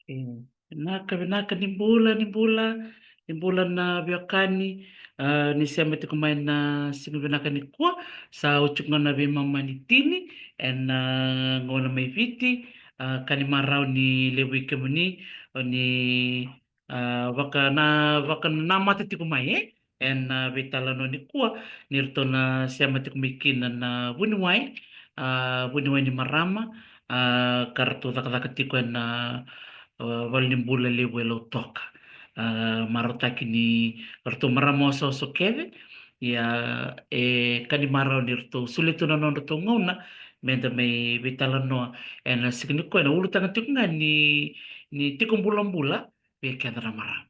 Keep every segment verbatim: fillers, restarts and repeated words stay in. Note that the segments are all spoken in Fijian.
E, vinaka, vinaka, ni bula, ni bula, ni bula na veiwekani. A, ni sema tiko mai na siga vinaka nikua. Sa oti ga na veimama ni tini ena, a, gauna mai Viti. A, ka ni marau ni levu i kemuni o ni, a, vaka na, vakanamata tiko mai, e? Ena, a, veitalanoa nikua, ni ratou na sema tiko mai kina na vuniwai, a, vuniwai ni marama, a, ka ratou cakacaka tiko ena, a, valenibula levu e Lautoka. A, marautaki ni ratou marama osooso kece. Ia, e ka ni marau ni ratou solia tu na nodratou gauna meda mai veitalanoa ena siga nikua, ena ulutaga tiko ga ni, ni tiko bulabula vei keda na marama.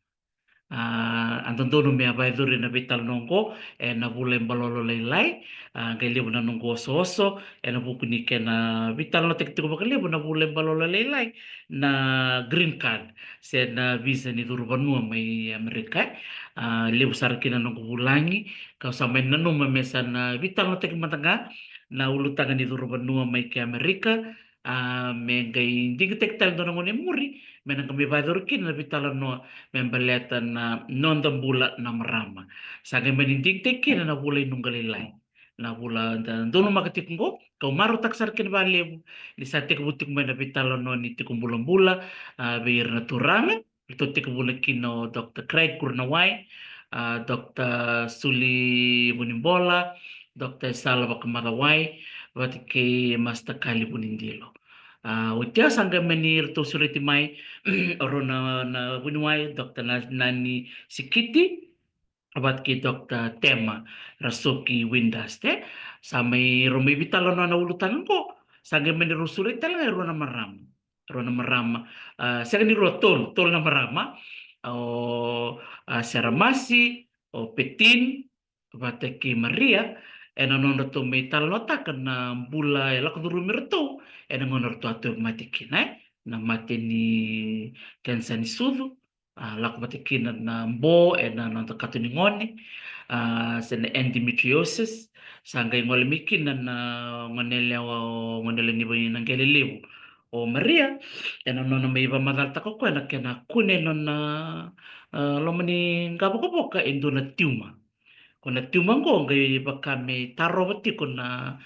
A, a dodonu me a vakayacori na veitalanoa oqo ena vula i balolo lailai. A, qai levu na noqu osooso ena vuku ni kena veitalanoataki tiko vakalevu na vula i balolo lailai, na green card se na visa ni curu vanua mai Amerika. A, levu sara kina na noqu vulagi, kau sa mai nanuma me sa na veitalanoataki mada ga na ulutaga ni curu vanua mai ki Amerika. A, me qai digitaki tale dua na gauna e muri me na qai mai vakayacori kina na veitalanoa me baleta na noda bula na marama. Sa qai mani digitaki kina na vula i Nuqa lailai, na vula da donumaka tiko oqo. Kau marautaka sara kina vakalevu ni sa tekivu tiko mai na veitalanoa ni tiko bulabula, a, vei ira na turaga. Ratou tekivuna kina o Doctor Craig Kuranawai, a, Doctor Suli Vunibola, Doctor Esala Vakamacawai, vata kei Master Kali Vunidilo. A, oti ya sa qai mani ratou sureti mai o rau na, na vuniwai, Doctor Na-, Nani Sikiti, vata kei Doctor Tema Rasoki Windust. Sa mai rau mai veitalanoa na ulutaga oqo, sa qai mani rau sureti tale ga e rua na marama. Rua na marama, a, sega ni rua, tolu, tolu na marama. O, a, Seramasi, o Petin, vata kei Maria, ena nodratou mai talanoataka na bula e lako curumi iratou ena gauna ratou a tauvimate kina, e? Na mate ni kenisa ni sucu, a, lako vata kina na bo ena noda kato ni gone, a, se na endometriosis. Sa qai gole mai kina na gonelewa, o gonelewa ni vei na qele levu, o Maria, ena nona mai vakamacalataka o koya na kena kune nona, a, loma ni qavokavoka e dua na tiuma. Ko na tiuma oqo qai vaka me tarova tiko na,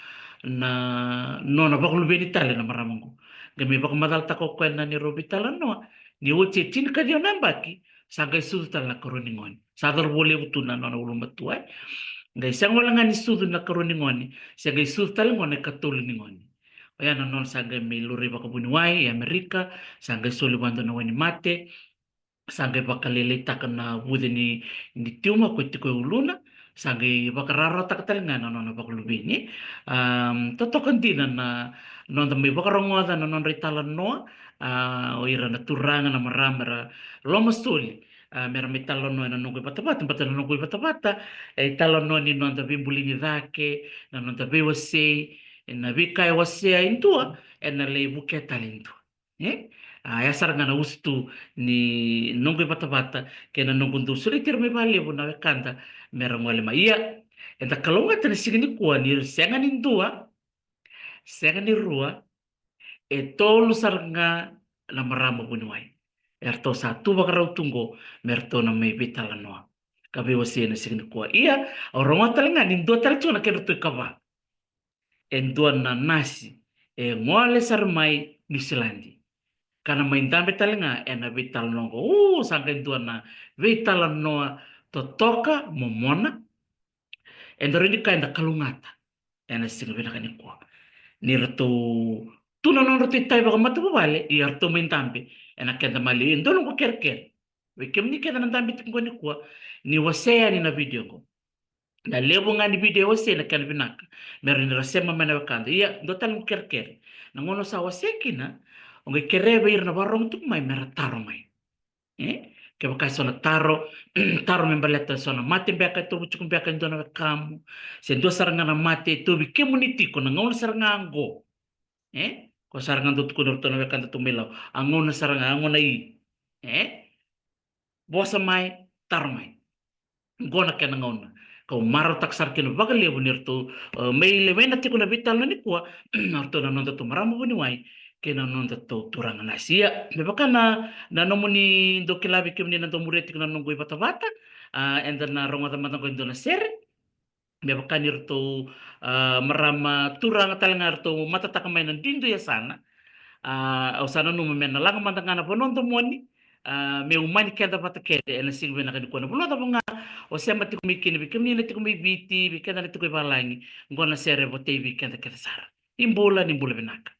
na nona vakaluveni tale na marama oqo. Qai mai vakamacalataka o koya na neirau veitalanoa ni oti e tinikaciwa na yabaki, sa qai sucu tale na karua ni gone. Sa cauravou levu tu na nona ulumatua, e. Qai sega wale ga ni sucu na karua ni gone, se qai sucu tale qo na ikatolu ni gone. Oya na nona sa qai mai laurai vakavuniwai e Amerika, sa qai soli vua e dua na wainimate, sa qai vakalailaitaka na vuce ni, ni tiuma ko tiko e uluna, sa qai vakararawataka tale ga na nona vakaluveni. Am, totoka dina na noda mai vakarogoca na nodra italanoa, a, o ira na turaga, na marama era lomasoli, a, mera mai talanoa ena noqu ivatavata, baleta na noqu ivatavata e italanoa ni noda veibuli ni cake, na noda veiwasei, na veika e wasea e dua ena lai vukea tale e dua. E? A, ya sara ga na usutu ni noqu ivatavata kei na noqu dau sureti ira mai vakalevu na wekada mera gole mai. Ia, eda kalougata na siga nikua ni sega ni dua, sega ni rua, e tolu sara ga na marama vuniwai eratou sa tu vakarau tu qo me ratou na mai veitalanoa ka veiwasei ena siga nikua. Ia, au rogoca tale ga ni dua tale tiko na kedratou ikava. E dua na nasi e gole sara mai Niusiladi ka na mai dabe tale ga ena veitalanoa oqo. U, sa qai dua na veitalanoa totoka, momona. Eda rawa ni kaya eda kalougata ena siga vinaka nikua ni ratou tu na nodratou itavi vakamatavuvale, ia ratou mai dabe ena keda maliwa. E dua noqu kerekere vei kemuni kece na dabe tiko qo nikua, ni wasea yani na vidio qo. Na levu ga ni vidio e wasei na kena vinaka me rawa ni ra sema mai na wekada. Ia, dua tale noqu kerekere, na gauna sa wasea kina, o qai kerea vei ira na vakarorogo tiko mai me ra taro mai. E? Kevaka e so na taro, taro me baleta so na mate beka e tauvi tiko beka e dua na wekamu, se dua sara ga na mate e tauvi kemuni tiko na gauna sara ga oqo. E? Ko sara ga dau tukuna ratou na wekada tu mai Lau, a gauna sara ga, a gauna i. E? Vosa mai, taro mai. Qo na kena gauna. Kau marautaka sara kina vakalevu ni ratou, e, mai lewena tiko na veitalanoa nikua, o ratou na nodatou marama vuniwai kei na nodatou turaga nasi. Ia, me vaka na, na nomuni dau kila vei kemuni na dau muria tiko na noqu ivatavata, a, eda na rogoca mada qo e dua na sere. Me vaka ni ratou, a, marama turaga tale ga ratou matataka mai na duidui yasana. A, au sa nanuma me na laga mada ga na vanua domoni, a, me umani keda vata kece ena siga vinaka nikua. Na vanua cava ga o sema tiko mai kina, vei kemuni na tiko mai Viti, vei keda na tiko i valagi, qo na sere votei vei keda kece sara. Ni bula, ni bula vinaka.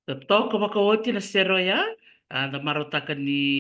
Totoka vakaoti na sere oya, a, da marautaka ni,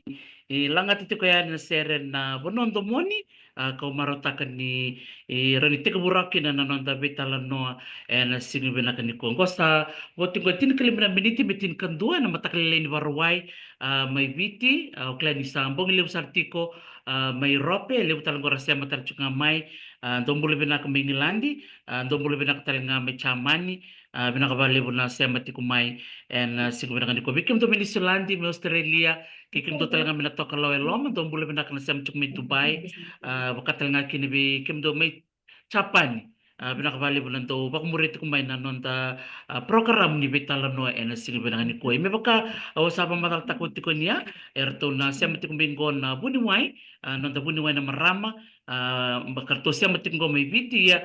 e, lagata tiko yani na sere na vanua domoni, a, kau marautaka ni, e, rawa ni tekivu rawa kina na noda veitalanoa ena siga vinaka nikua. Qo sa vo tiko e tinikalima na miniti me tinikadua ena mataka lailai ni Vakarauwai, a, mai Viti, a, au kila ni sa bogi levu sara tiko, a, mai Europe, e levu tale qo ra sema tale tiko ga mai, a, dou bula vinaka mai Igiladi, a, dou bula vinaka tale ga mai Jamani, a, vinaka vakalevu na sema tiko mai ena, a, siga vinaka nikua. Vei kemudou mai Niusiladi, mai Australia, kei kemudou tale ga mai na tokalau e loma, dou bula vinaka na sema tiko mai Dubai, a, vaka tale ga kina vei kemudou mai Japani. A, vinaka vakalevu na dou vakamuria tiko mai na noda, a, program ni veitalanoa ena siga vinaka nikua. Ia me vaka au sa vakamacalataka oti tiko ni a, eratou na sema tiko mai qo na vuniwai, a, noda vuniwai na marama, a, vaka ratou sema tiko qo mai Viti, ia,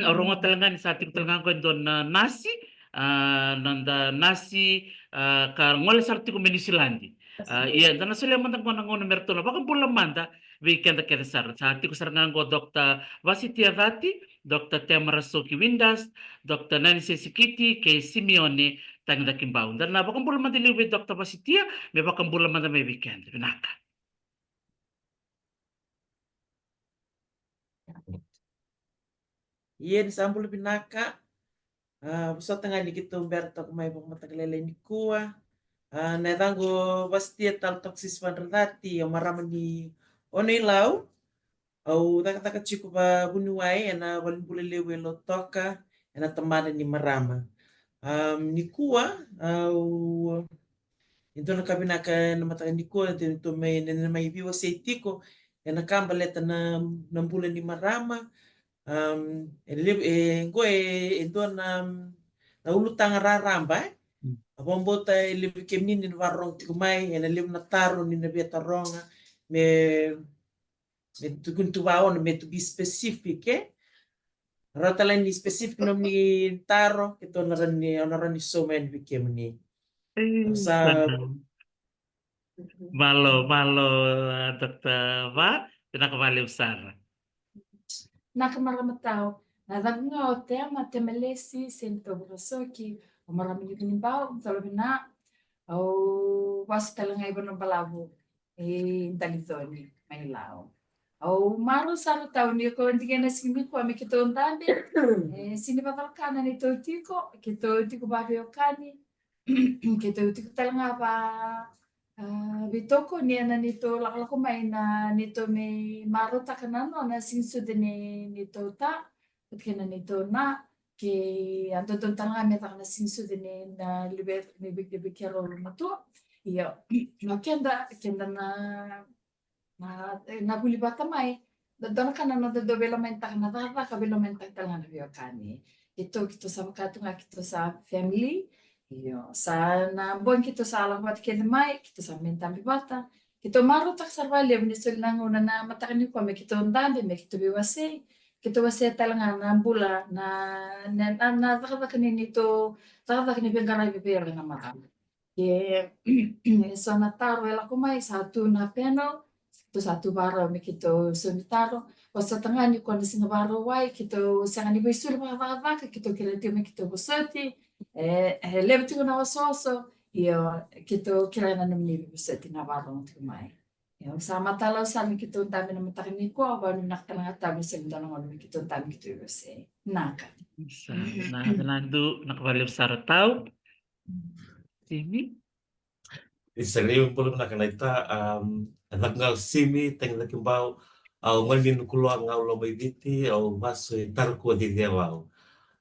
au rogoca tale ga ni sa tiko tale ga qo e dua na nasi, a, noda nasi, a, ka gole sara tiko mai Niusiladi. A, ia, da na solia mada qo na gauna me ratou na vakabula mada vei keda kece sara. Sa tiko sara ga qo Doctor Vasitia Cati, Doctor Temara Soki Windass, Doctor Nanise Sikiti, kei Simione Tagicakibau. Da na vakabula mada liu vei Doctor Vasitia, me vakabula mada mai vei keda. Vinaka. Ia, ni sa bula vinaka. A, vosota ga ni keitou bera toka mai vakamataka lailai nikua. A, na yacaqu o Vasitia Talo Toka Sisi Vadracati, au marama ni Ono-i-Lau. Au cakacaka tiko vakavuniwai ena valenibula levu e Lautoka, ena tabana ni marama. Am, nikua, au, e dua na ka vinaka ena mataka nikua, e dua na, mai, na, na mai veiwasei tiko ena ka baleta na, na bula ni marama. Am, e levu, e, qo e, e dua na, na ulutaga raraba, e? Mm. Au vakabauta e levu kemuni ni na vakarorogo tiko mai, ena levu na taro ni na via taroga, me, me tukuni tu vakaono, me to be specific, e? Rawa tale ni specific nomuni taro, keitou na rawa ni, au na rawa ni sauma yani vei kemuni. Ei, sa, sa Malo, malo, a, Doctor Va, vinaka vakalevu sara. Vinaka marama tau. Na yacaqu ga o Tema, Tema Lesi, Seni Tau Vakasoki, au marama ni Vunibau, Talovina, au vasu tale ga i Vanuabalavu, e Daliconi, mai Lau. Au marau sara tau ni ko dikena siga nikua me keitou dabe, e, sini vakacalaka na neitou tiko, keitou tiko vaveiwekani, keitou tiko tale ga va, a, veitokoni ena neitou lakolako mai na neitou me marautaka na nona siga ni sucu ni, neitou ta, vata kei na neitou na, ke a dodonu tale ga me caka na siga ni sucu ni na luve, ni vei, vei keirau matua. Io, na keda, keda na, na, na vuli vata mai, dodonu ka na noda dau veilomanitaka na cakacaka, veilomanitaka tale ga na veiwekani. Keitou, keitou sa vaka tu ga, keitou sa family. Io, sa na bogi keitou sa lako vata kece mai, keitou sa mai dabe vata. Keitou marautaka sara vakalevu ni soli na gauna na mataka nikua me keitou dabe, me keitou veiwasei. Keitou wasea tale ga na bula, na, na, na, na cakacaka ni neitou, cakacaka ni veiqaravi vei ira na marama. E, e so na taro e lako mai, sa tu na panel, keitou sa tu vakarau me keitou saumi taro. Vosota ga ni ko na siga Vakarauwai, keitou sega ni veisulu vakacakacaka, keitou kerea tiko me keitou vosoti. E, e levu tiko na osooso, io, keitou kerea na nomuni veivosoti na vakarorogo tiko mai. Io, sa matata sara me keitou dabe na mataka nikua, au vakavinavinaka tale ga tau me soli dua na gauna me keitou dabe me keitou veiwasei. Naka. Sa, na, na du, vinaka vakalevu sara tau. Simi? Isa, ni bula vinaka naita, am, e caqu ga o Simi Tagicakibau, au gone ni Nukuloa ga, au Lomaiviti, au vasu e Tarakuwa, Cicivau.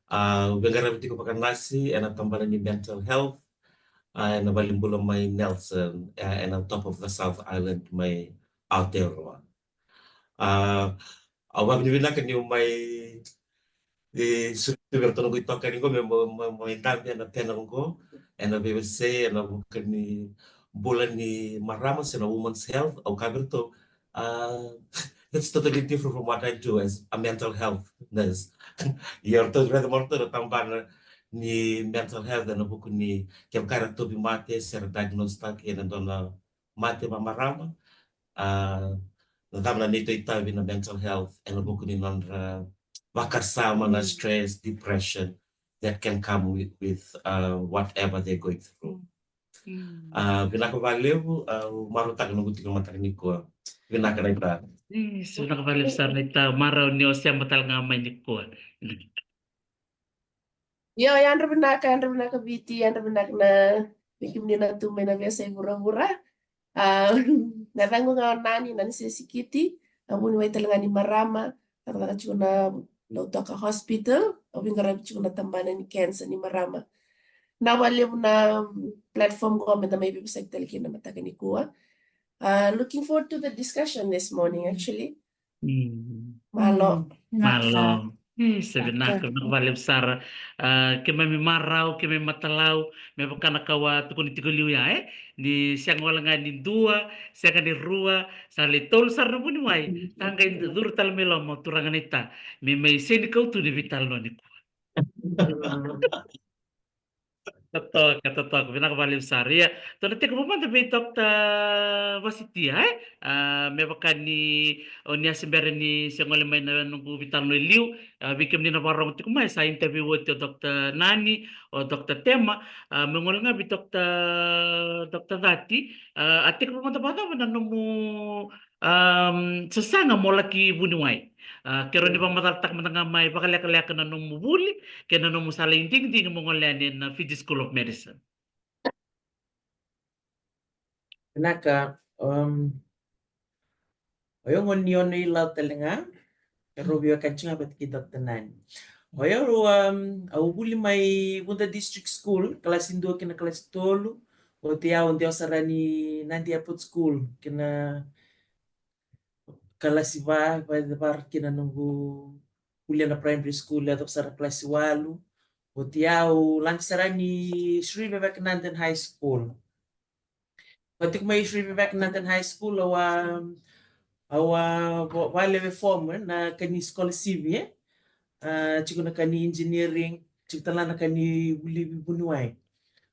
A, au veiqaravi tiko vakanasi ena tabana ni mental health, a, ena valenibula mai Nelson, a, ena top of the South Island mai Aotearoa. A, au vakavinavinaka niu mai, e, susugi iratou na noqu itokani qo me, me, me, me dabe ena panel qo, ena veiwasei ena vuku ni bula ni marama se na women's health. Au kaya vei iratou, a, that's totally different from what I do as a mental health nurse. Ia ratou raica mai ratou na tabana ni mental health ena vuku ni kevaka era tauvimate se ra diagnose-taki ena dua na mate vamarama, a, na cava na neitou itavi na mental health ena vuku ni nodra vakasama na stress, depression that can come with, with, uh, whatever they're going through. Mm. A, vinaka vakalevu, a, au marautaka noqu tiko na mataka nikua. Vinaka naita. Isa, vinaka vakalevu sara naita, marau ni o sema tale ga mai nikua. Io, yadra vinaka, yadra vinaka Viti, yadra vinaka na, vei kemuni na tu mai na veiyasai vuravura. A, na yacaqu ga o Nani, Nani Sesikiti, au vuniwai tale ga ni marama, cakacaka tiko na Lautoka Hospital, au veiqaravi tiko na tabana ni cancer ni marama. Vinaka vakalevu na platform qo meda mai veivosaki tale kina na mataka nikua. A, looking forward to the discussion this morning, actually. Mm. Malo. Mm. Malo. Isa, vinaka, vinaka vakalevu sara. A, keimami marau, keimami matalau, me vaka na ka au a tukuni tiko liu ya, e? Ni sega wale ga ni dua, sega ni rua, sa lai tolu sara na vuniwai. Sa qai curu tale mai loma o turaga naita. Me mai seni kautu ni veitalanoa nikua. Totoka, totoka, vinaka vakalevu sara. Ia, tou na tekivu mada vei Doctor Vasitia, e? A, me vaka ni o ni a se bera ni se gole mai na noqu veitalanoa e liu, a, vei kemuni na vakarogo tiko mai, sa interview oti o Doctor Nani, o Doctor Tema, a, me gole ga vei Doctor, Doctor Cati, a, a tekivu mada vakacava na nomu, am, sasaga mo laki vuniwai. A, ke rawa ni vakamacalataka mada ga mai vakalekaleka na nomu vuli, kei na nomu sa lai digidigi mo gole yani ena Fiji School of Medicine. Vinaka, um, o yau gone ni Ono i Lau tale ga, e rau veiwekani tiko ga vata kei Doctor Nani. O yau, um, au vuli mai Vuda District School, kalasi dua kei na kalasi tolu, oti au dewa sara yani Nadi Airport School, kei na kalasi va, va, va kina noqu vuli ena primary school, yacova sara kalasi walu. Oti au laki sara yani Sri Vivekananda High School. Au tiko mai Sri Vivekananda High School, au a, au a va, valewe form, e, na ka ni scholarship, e. A, tiko na ka ni engineering, tiko tale na ka ni vuli vuniwai.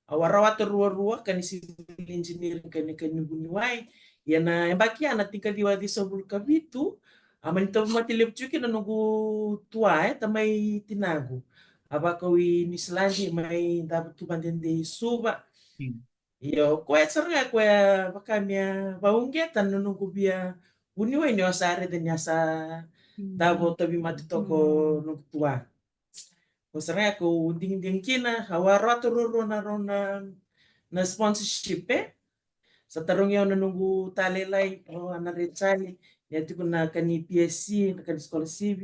Au a rawata ruarua, ka ni civil engineering, ka ni, ka ni vuniwai. Ia na yabaki ya na tinikaciwa ciwasagavulu ka vitu, a mani tauvimate levu tiko kina noqu tua, e, tamai tinaqu. A vakau i Niusiladi, mai davo tu vadede i Suva. Hmm. Io, koya sara ga koya vaka me a vauqeta na noqu via vuniwai ni o sa raica ni a sa davo tauvimate toka o noqu tua. Koya sara ga ko digidigi kina, au a rawata ruarua na rau na, na sponsorship, e. Sa tarogi au na noqu ta lailai, o Ana Rejali, ni a tiko na ka ni P S C, na ka ni scholarship.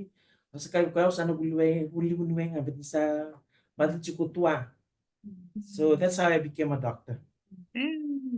Au sa kaya vei koya au sa na vuli wai, vuli vuniwai ga, baleta ni sa baci tiko tua. So that's how I became a doctor. E,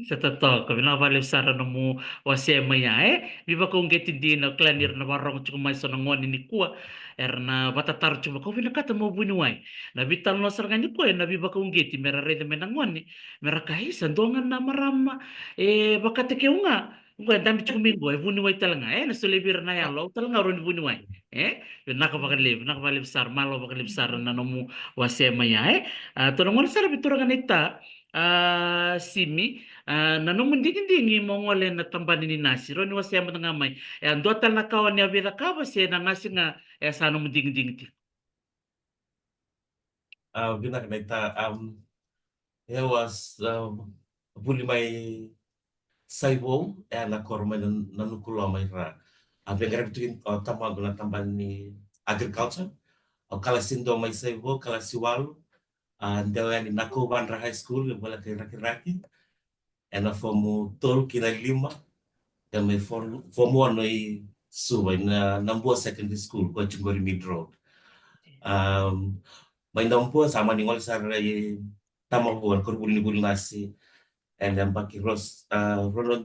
sa totoka, vinaka vakalevu sara nomu wasea mai ya, e? Veivakauqeti dina, o kila ni ra na vakarogo tiko mai so na gone nikua, era na vakatataro tiko, "Ko vinakata mo vuniwai." Na veitalanoa sara ga nikua, e na veivakauqeti, me ra raica mai na gone, me ra kaya, "Isa, dua ga na marama, e, vakataki au ga. Qo e dabe tiko mai qo, e vuniwai tale ga, e, na solia vei ira na yalo, au tale ga au rawa ni vuniwai." E, vinaka vakalevu, vinaka vakalevu sara, malo vakalevu sara na nomu wasea mai ya, e. A, tou na gole sara vei turaga naita, a, Simi, a, na nomu digidigi mo gole na tabana ni nasi, rawa ni wasea mada ga mai. E a dua tale na ka o ni a via cakava se na nasi ga e sa nomu digidigi tiko? A, vinaka naita, um, e, au a, um, vuli mai Saivou, e na koro mai na, Nanukuloma i Ra. A veiqaravi tu kina o tamaqu na tabana ni agriculture. Au kalasi dua mai Saivou, kalasi walu. A, dewa yani Nakouvadra High School, e voleka i Rakiraki. E na fomu tolu ki na lima, e mai fomu, fomu ono i Suva, i na, Nabua Secondary School, ko Tugori Mid Road. Um, mai Nabua sa mani gole sara i Tamavua, koronivuli ni vuli nasi, e na yabaki ros-, a, rua na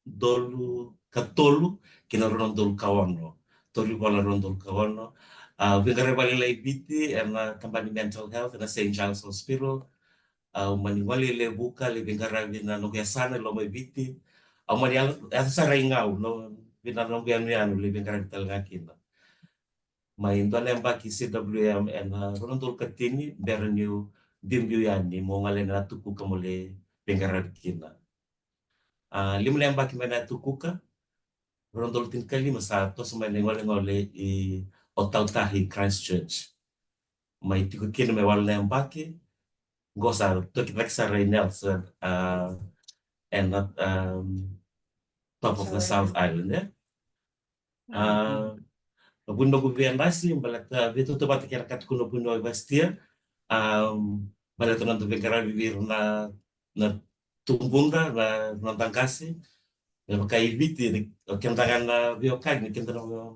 udolu ka tolu, ki na rua na udolu ka ono. Tou ri vola rua na udolu ka ono. A, veiqaravi vakalailai i Viti, e na tabana ni mental health, e na Saint Giles Hospital. Au mani gole i Levuka, lai veiqaravi na noqu yasana i loma i Viti. Au mani yaco, yaco sara i Gau, no, vei na noqu yanuyanu, lai veiqaravi tale ga kina. Mai dua na yabaki C W M e na rua na udolu ka tini, bera niu biubiu yani, mo gole na Yatu Kuka mo lai veiqaravi kina. A, lima na yabaki mai na Yatu Kuka, rua na udolu tinikalima sa toso mai na igolegole i Otautahi Christchurch. Mai tiko kina me walu na yabaki, qo sa toki cake sara i Nelson, a, e na, um, top of the South Island, e? A, na vuni noqu via nasi, baleta veitautauvata kei na ka tukuna o vuniwai Vasitia, um, baleta noda veiqaravi vei ira na, na tubuda, na, na noda qase, me vaka i Viti, ni, o keda ga na veiwekani, ni keda na,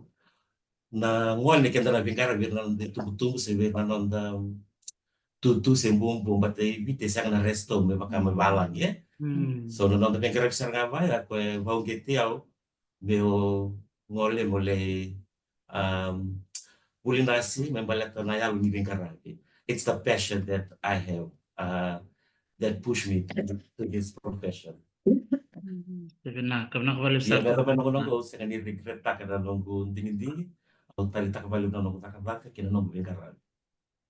na gone, keda na veiqaravi vei ira na noda itubutubu, se vei ira na noda tutu, se bubu, baleta i Viti e sega na rest home, me vaka mai valagi, e? Mm. So, na noda veiqaravi sara ga vaya, koya e vakauqeti au, meu gole, meu lai, um, vuli nasi, me baleta na yalo ni veiqaravi. It's the passion that I have, uh, that push me to, to this profession. Vinaka, ka vinaka vakalevu sara. Ia, me vaka na noqu, noqu, au sega ni regret-taka na noqu digidigi, au taleitaka vakalevu na noqu cakacaka kei na noqu veiqaravi.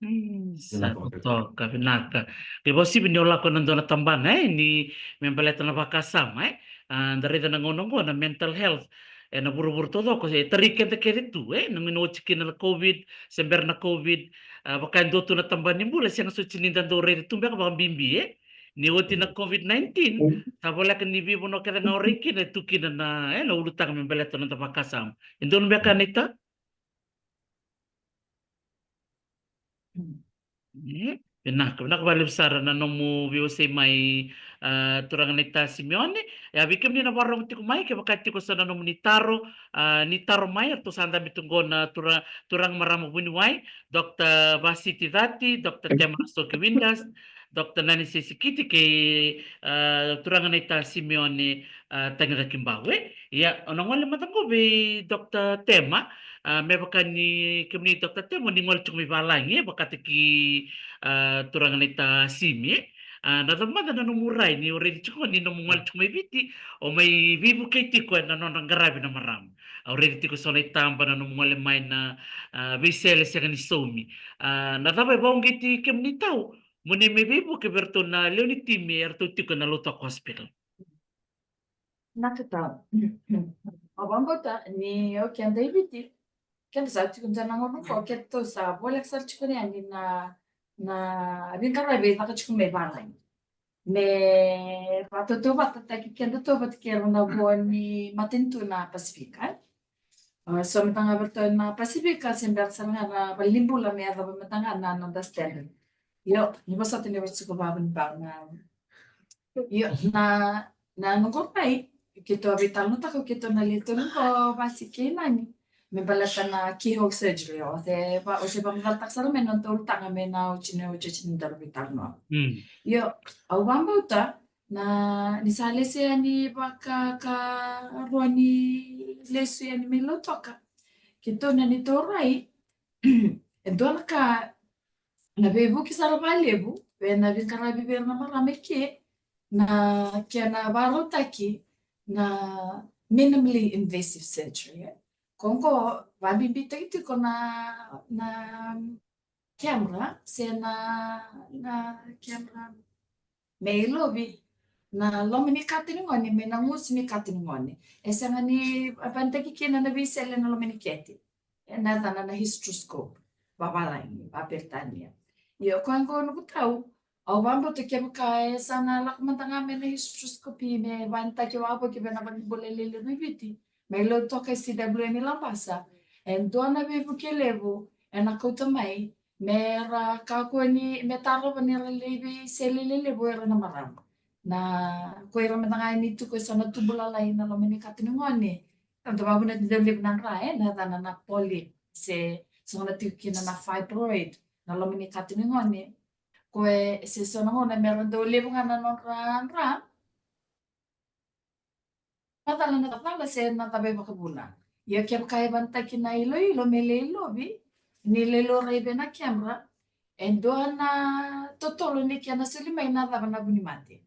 Mm, sa totoka, vinaka. Ke vausivi ni o lako na dua na tabana, e, ni me baleta na vakasama, e. A, da raica na gauna oqo na mental health, e, na vuravura taucoko, e, tarai keda kece tu, e, na gauna oti kina na COVID, se bera na COVID, a, vaka e dua tu na tabana ni bula, sega soti ni da dau raica tu beka vakabibi, e. Ni oti na COVID nineteen, sa voleka ni veivanua kece ga o rai kina, e tu kina na, e, na ulutaga me baleta na noda vakasama. E donu beka na ita? Mm. E, vinaka, vinaka vakalevu sara na nomu veiwasei mai, a, turaga naita Simeone. Ia, vei kemuni na vakarorogo tiko mai, kevaka tiko so na nomuni taro, a, ni taro mai, eratou sa dabe tu qo na tura-, turaga marama vuniwai, Doctor Vasiti Cati, Doctor Tema Rasoki Windass, Doctor Nanise Sikiti kei, a, turaga naita Simeone, a, Tagicaki Bau, e. Ia, o na gole mada qo vei Doctor Tema, a, me vaka ni kemuni Doctor Tema, ni gole tiko mai valagi, e, vakataki, a, turaga naita Simi, e. A, na cava mada na nomu rai, ni o raici tiko ni nomu gole tiko mai Viti, o mai veivukei tiko ena nodra qaravi na marama. Au raici tiko so na itaba na nomu gole mai na, a, veisele sega ni saumi. A, na cava e vakauqeti kemuni tau, mo ni mai veivuke vei iratou na lewe ni timi, eratou tiko ena Lautoka Hospital. Vinaka tau. Au vakabauta ni o keda i Viti, keda sa tiko dua na gauna qo, keda tou sa voleka sara tiko yani na, na veiqaravi e caka tiko mai valagi. Me vakatautauvatataki keda tou vata kei ira na vo ni matanitu na Pasifika, e. A, so mada ga vei iratou na Pasifika, se bera sara ga na valenibula me yacova mada ga na noda standard. Io, ni vosota ni vosota tiko vakavanua na Io, na, na noqu rai, keitou a veitalanoataka, keitou na lewe tolu qo, Vasi kei Nani, me baleta na keyhole surgery, o se va-, o se vakamacalataka sara mai na noda ulutaga mai na oti, na oti, oti ni daru veitalanoa. Mm. Io, au vakabauta na, ni sa lesu yani vaka, ka rua ni lesu yani mai Lautoka. Keitou na neitou rai, e dua na ka na veivuke sara vakalevu, vei na veiqaravi vei ira na marama i ke, na kena vakarautaki na minimally invasive surgery, e. Ko qo, vakabibitaki tiko na, na camera, se na, na camera me ilovi na loma ni kata ni gone, me na gusu ni kata ni gone. E sega ni vanitaki kina na veisele na loma ni kete. E na yacana na hysteroscope, vavalagi, vaperitania. Io, koya qo noqu tau, au vakabauta kevaka e sa na lako mada ga mai na hysteroscopy me vanitaki vakavoki vei na valenibula lelevu i Viti, mai Lautoka i C W M i Labasa. E dua na veivuke levu, e na kauta mai, me ra kakua ni, me tarova ni ra lai veisele lelevu era na marama. Na, ko ira mada ga ni tu ko e sa na tubu lalai na loma ni kata ni gone. Eda vakavuna ni dau levu na dra, e, na yacana na polyp, se, so na tiko kina na fibroid, na loma ni kata ni gone. Ko e, se so na gauna me ra dau levu ga na nodra dra. Macala na cala se na cava e vakavuna. Ia kevaka e vanitaki na iloilo me lai ilovi, ni lai laurai vei na camera, e dua na totolo ni kena soli mai na cava na vunimate.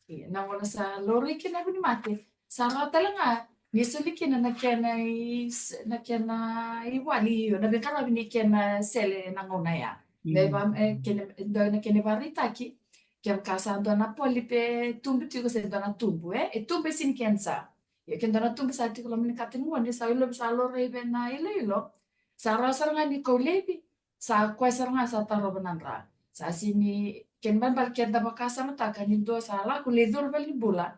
Ia, na gauna sa laurai kina na vunimate, sa rawa tale ga ni soli kina na kena i-, na kena iwali, io, na veiqaravi ni kena sele na gauna ya. Me va-, e, kena, e dua na kena ivakaraitaki, kevaka sa dua na polyp e tubu tiko se dua na tubu, e, e tubu e sini kenisa. Ia ke dua na tubu sa tiko loma ni kata ni gone, sa ilovi, sa laurai vei na iloilo, sa rawa sara ga ni kaulevi, sa koya sara ga sa tarova na dra. Sa sini, kena ibalebale keda vakasamataka ni dua sa lako lai curu valenibula.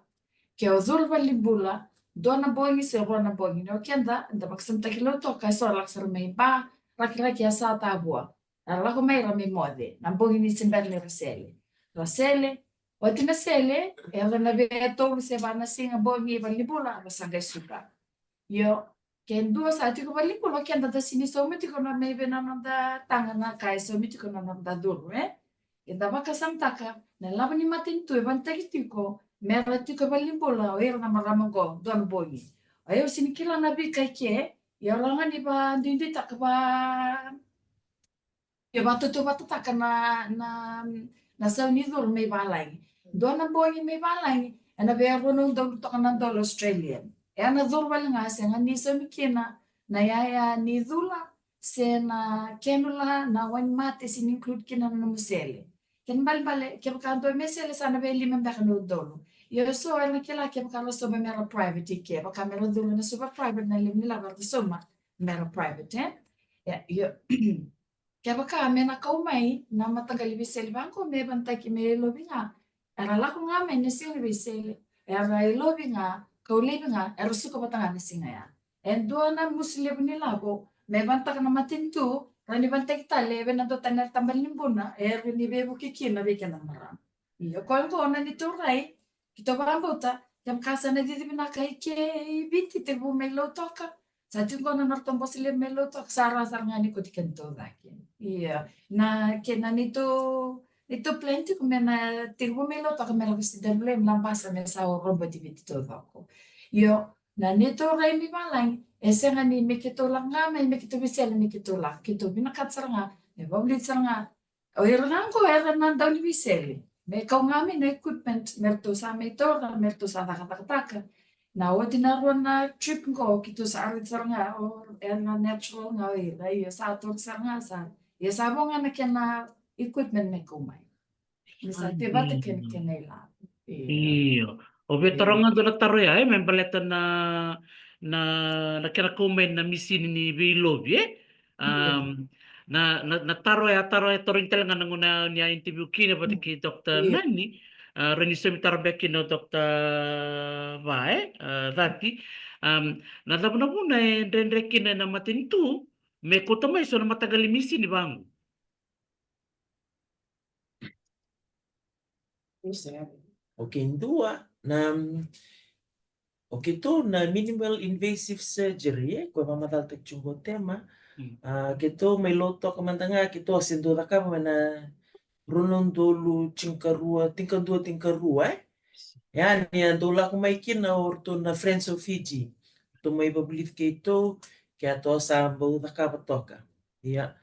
Ke o curu valenibula, dua na bogi se rua na bogi. Ni o keda, eda vakasamataki Lautoka, e so lako sara mai Ba, Rakiraki, Yasa, Tavua. Ra lako mai ra mai moce, na bogi ni se bera ni ra sele. Ra sele, oti na sele, e yaco na vei tolu se va na siga bogi valenibula, ra sa qai suka. Io, ke dua sa tiko valenibula, o keda da sini sauma tiko na mai vei na noda taga na ka e saumi tiko na noda curu, e? Eda vakasamataka, na lavo ni matanitu e vanitaki tiko, me ra tiko valenibula, o ira na marama qo, dua na bogi. O yau sini kila na veika i ke, ia rawa ga ni vaduiduitaka va, ia vakatautauvatataka na, na, na sau ni curu mai valagi. Dua na bogi mai valagi, e na vei rua na udolu toka na dola Australian. E na curu vale ga, sega ni saumi kina na yaya ni cula, se na cannula, na wainimate, se ni include kina na nomu sele. Kena ibalebale, kevaka dua me sele sa na vei lima beka na udolu. Io, so era na kila kevaka ra sauma me ra private, kevaka me ra curu na sauma private, na levu ni lavo era sauma me ra private, e? Ia, io. Kevaka me na kau mai na mataqali veisele vaqo me vanataki me ilovi ga, era lako ga mai na siga ni veisele, era ilovi ga, kau laivi ga, era suka vata ga na siga ya. E dua na musu levu ni lavo me vanataka na matanitu, ra ni vanataki tale vei na dua tani na tabana ni buna, era ni veivuke kina vei keda marama. Io, koya oqo na neitou rai, keitou vakabauta, kevaka sa na cici vinaka i ke i Viti, tekivu mai Lautoka, sa tiko qo na nodratou bose levu mai Lautoka, sa ra sara ga ni kauti kedatou cake. Io, na kena neitou, neitou plan tiko me na tekivu mai Lautoka me lako C W M, Labasa, me sa roboti Viti taucoko. Io, na neitou rai ni valagi, e sega ni me keitou lako ga mai, me keitou veisele, me keitou lako, keitou vinakata sara ga, me vakavulici sara ga, o ira ga qo era na dau ni veisele. Me kau ga mai na equipment, me ratou sa mai taura, me ratou sa cakacakataka. Na oti na rua na trip qo, keitou sa raica sara ga, o, era na natural ga o ira, io sa taura sara ga sa. Ia sa vo ga na kena equipment me kau mai. Me sa te vata kena, kena ilavo. Io. Io. O via taroga dua na taro ya, e, me baleta na, na, na kena kau mai na misini ni veilovi, e? Io. Am, na, na, na taro ya, taro ya, tarogi tale ga na gauna ni a interview kina vata kei Doctor Nani, a, rawa ni saumi taro beka kina o Doctor Va, e? A, Cati. Am, na cava na vuna e dredre kina na matanitu me kauta mai so na mataqali misini vaqo? Okay, dua na, mm, okay, keitou na minimal invasive surgery, e, koya vakamacalataki tiko qo Tema. Mm. A, keitou mai Lautoka mada ga, keitou a se dau cakava mai na rua na udolu tinikarua, tinikadua, tinikarua, e. Ia ni a dau lako mai kina o ratou na Friends of Fiji. Ratou mai vakavulici keitou, keitou sa bau cakava toka. Ia.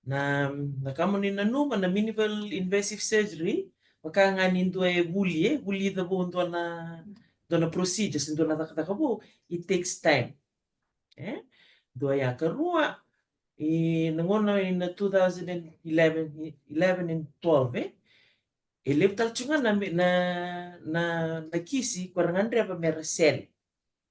Na, na ka mo ni nanuma na minimal invasive surgery, vaka ga ni dua e vuli, e, vulica vou dua na, dua na procedure, se dua na cakacaka vou, it takes time. E? Dua ya. Karua, i na gauna i na two thousand and eleven, eleven and twelve, e? E levu tale tu ga na, na, na, na kisi ko ra gadreva me ra sele.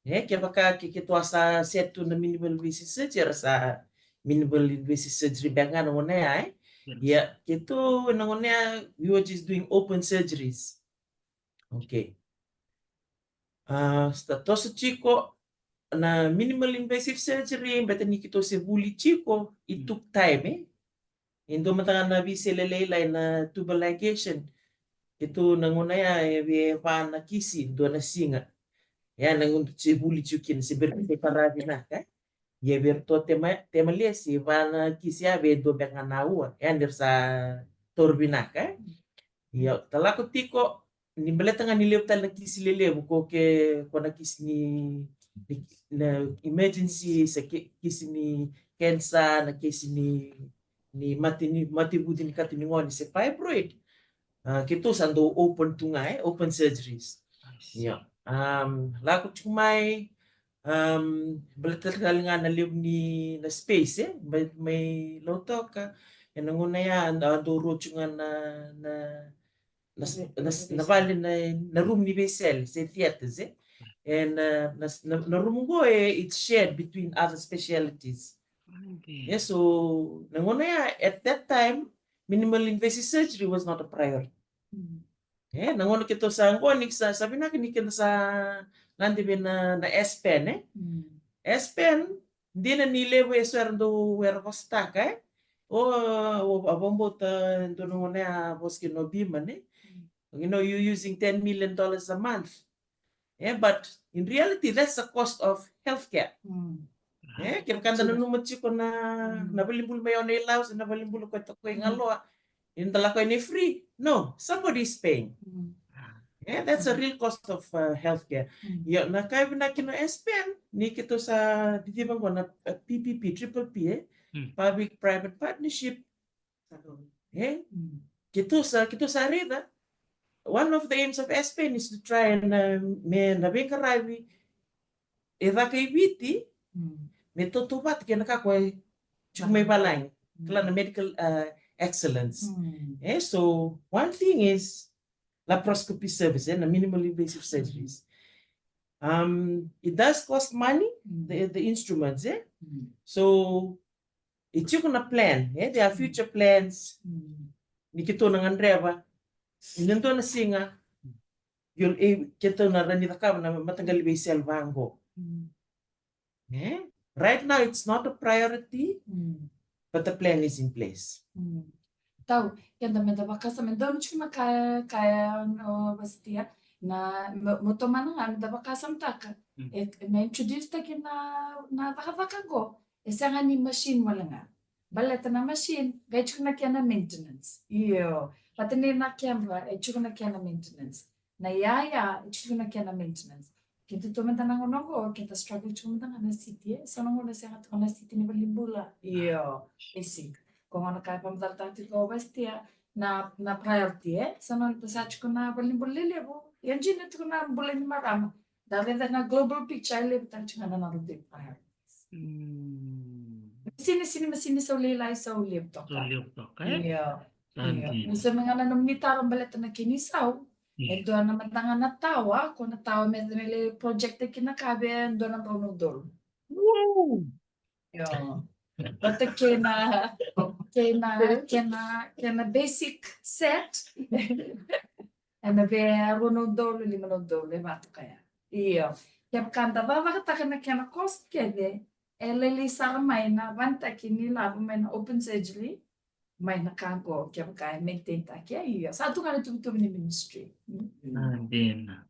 E, kevaka ke, keitou a sa set tu na minimal invasive surgery, era sa minimal invasive surgery beka ga na gauna ya, e? Ia, keitou na gauna ya, we were just doing open surgeries. Okay. A, sa toso tiko na minimal invasive surgery, baleta ni keitou se vuli tiko, it took time, e? E dua mada ga na veisele lailai na tubal ligation. Keitou na gauna ya e via va na kisi dua na siga. Ia na gauna se vuli tiko kina se bera ni se para vinaka, e? Ia vei ratou Tema, Tema Lesi, va na kisi ya vei dua beka ga na aua. Ia ni ra sa taura vinaka, e? Ia, ta lako tiko, ni baleta ga ni levu tale na kisi lelevu ko ke, ko na kisi ni, ni, na emergency, se ke, kisi ni cancer, na kisi ni, ni mate, ni mate vuci ni katu ni gone se fibroid. A, keitou sa dau open tu ga, e, open surgeries. I see. Ia. Am, lako tiko mai, am, baleta tale ga na levu ni na space, e, mai, mai Lautoka. E na gauna ya, a dau rotu ga na, na na, na, na vale na, na room ni veisele, se theatres, e. E na, na, na, na room qo e, it's shared between other specialities. Okay. E, so, na gauna ya, at that time, minimal invasive surgery was not a priority. Mm. E, na gauna keitou sa qo ni sa, sa vinaka ni keda sa gade vei na, na Aspen, e. Mm. Aspen, dina ni levu e so era dau era vosataka, e? O, o, a vakabauta e dua na gauna ya a vosa kina o Bima, ne? Mm. You know, you're using ten million dollars a month. E, but in reality, that's the cost of healthcare. Mm. E, kevaka da nanuma tiko na, mm, na valenibula mai Ono-i-Lau, na valenibula ko e tiko i Galoa, e da lako yani free. No, somebody is paying. Mm. Yeah, that's a real cost of, uh, healthcare. Mm. Ia, na ka e vinaka kina o Aspen, ni keitou sa ciciva qo na, uh, P P P, triple P, e? Mm. Public Private Partnership. E? Mm. Keitou sa, keitou sa raica. One of the aims of Aspen is to try and, uh, me na veiqaravi e caka i Viti, mm, me tautauvata kei na ka ko e Tiko mai valagi. Kila na medical, uh, excellence. Mm. Eh, so one thing is laparoscopy service, eh, na minimally invasive surgeries. Um, it does cost money, the, the instruments, eh? Mm. So, e tiko na plan, eh? There are future plans. Mm. Ni keitou na gadreva, ni dua na siga, you'll, eh, keitou na rawa ni cakava na mataqali veisele vaqo. Mm. Eh? Right now, it's not a priority, mm, but the plan is in place. Mm. Tau, keda meda vakasama, me donu tiko na ka, ka ya, o Vasitia, na, mo, mo tomana ga, meda vakasamataka. Mm. E, me introduce taki na, na cakacaka qo, e sega ni machine wale ga. Baleta na machine, qai tiko na kena maintenance. Io, vata ni na camera, e tiko na kena maintenance. Na yaya, e tiko na kena maintenance. Keda tu mada na gauna qo, keda struggle tiko mada ga na city, eh? So na gauna sega tiko na city ni valenibula. Io, basic. Ko gauna ka e vakamacalataka tiko o Vasitia, na, na priority, eh? So na gauna sa tiko na valenibula lelevu, ia dina tiko na bula ni marama. Da raica na global picture, e levu tale tiko ga na noda priority. Mm. Sini, sini, ma sini sau lailai, sau levu toka. Sau levu toka, eh? Io. Sa dina. Ni sa me ga na nomuni taro baleta na kena isau. Mm. E dua na mada ga na tawa, ko na tawa me, me lai project kina ka vei e dua na drau na udolu. Wow. Io. Vata kei na, kei na, kei na, kei na basic set. Ena vei e rua na udolu, lima na udolu, e vaka ya. Io. Kevaka da vakavakataka na kena cost kece, e lailai sara mai na vanitaki ni lavo mai na open surgery, mai na ka qo, kevaka e maintain taki, e, io. Sa tu ga na tuvatuva ni ministry. Mm. Sa dina.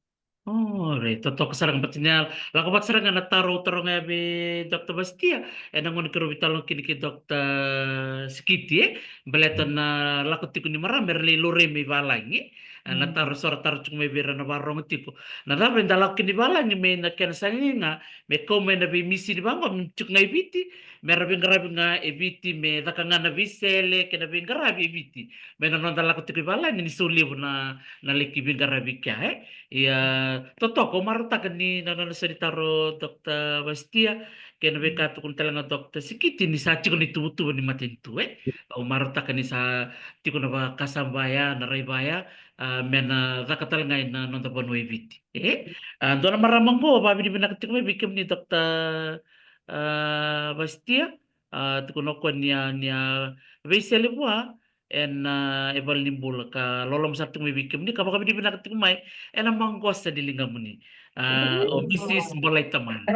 Alright, totoka sara ga, baleta ni a lako vata sara ga na taro au taroga ya vei Doctor Vasitia, ena gauna keirau veitalanoa kina kei Doctor Sikiti, eh? Baleta na lako tiko ni marama era lai laurai mai valagi, eh? Na taro eso ra taro tiko mai vei ira na vakarorogo tiko. Na cava eda lako kina i valagi me na kena saga ga me kau mai na veimisini vaqo me tiko ga i Viti, me ra veiqaravi ga e Viti, me caka ga na veisele kei na veiqaravi e Viti. Me na noda lako tiko i valagi ni sau levu na, na laki veiqaravi kea, eh? Ia, totoka, au marautaka ni na nona sau ni taro Doctor Vasitia, kei na veika tukuna tale ga Doctor Sikiti ni sa tiko na ituvatuva ni matanitu, eh? Au marautaka ni sa tiko na vakasama vaya, na rai vaya, ah, me na caka tale ga ena noda vanua e Viti, eh? Ah, dua na marama qo, vakavinavinaka tiko mai vei kemuni Doctor, ah, Vasitia, ah, tukuna o koya ni a, ni a veisele vua, ena, ah, e valenibula ka loloma sara tiko mai vei kemuni ka vakavinavinaka tiko mai ena maqosa ni ligamuni. Ah, o Missus Bolaitamana.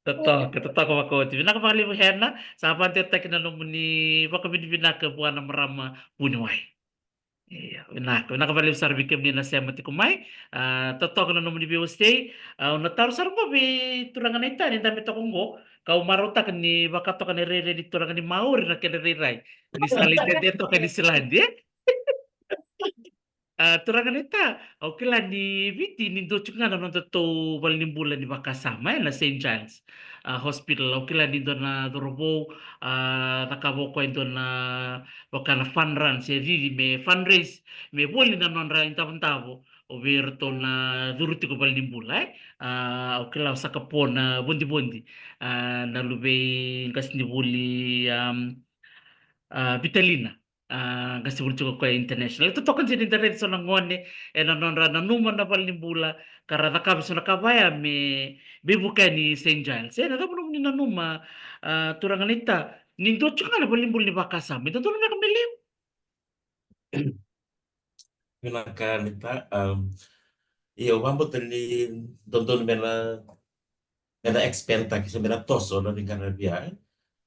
Totoka, totoka vakaoti. Vinaka vakalevu Hena, sa vakadewataki na nomuni vakavinavinaka vua na marama vuniwai. Io, vinaka, vinaka vakalevu sara vei kemuni na sema tiko mai. Ah, totoka na nomuni veiwasei. Ah, au na taro sara qo vei turaga na ita ni dabe toka qo. Kau marautaka ni vaka toka na irairai ni turaga ni Maori na kena irairai. Ni sa lai dede toka e Niusiladi, eh? Ah, turaga na ita, au kila ni Viti ni dua tiko ga na nodatou valenibula ni vakasama, eh, na Saint Giles. Ah, hospital, au kila ni dua na cauravou, ah, cakava o koya e dua na vaka na fun run, se cici me fundraise, me voli na nodra idavodavo, o vei iratou na curu tiko valenibula, eh? Ah, au kila o Sakapo na Vodivodi, ah, na luvei qasenivuli, um, ah, Vitalina. Ah, qasenivuli tiko o koya international. E totoka dina ni da raica so na gone, ena nodra nanuma na valenibula, ka ra cakava so na ka vaya me veivuke ni Saint Giles. E, na cava nomuni nanuma, ah, turaga na ita, ni dua tiko ga na valenibula ni vakasama, e dodonu beka me levu? Vinaka na ita, um, io, au vakabauta ni dodonu me na, me na expand taki, se me na toso na veiqaravi ya, eh?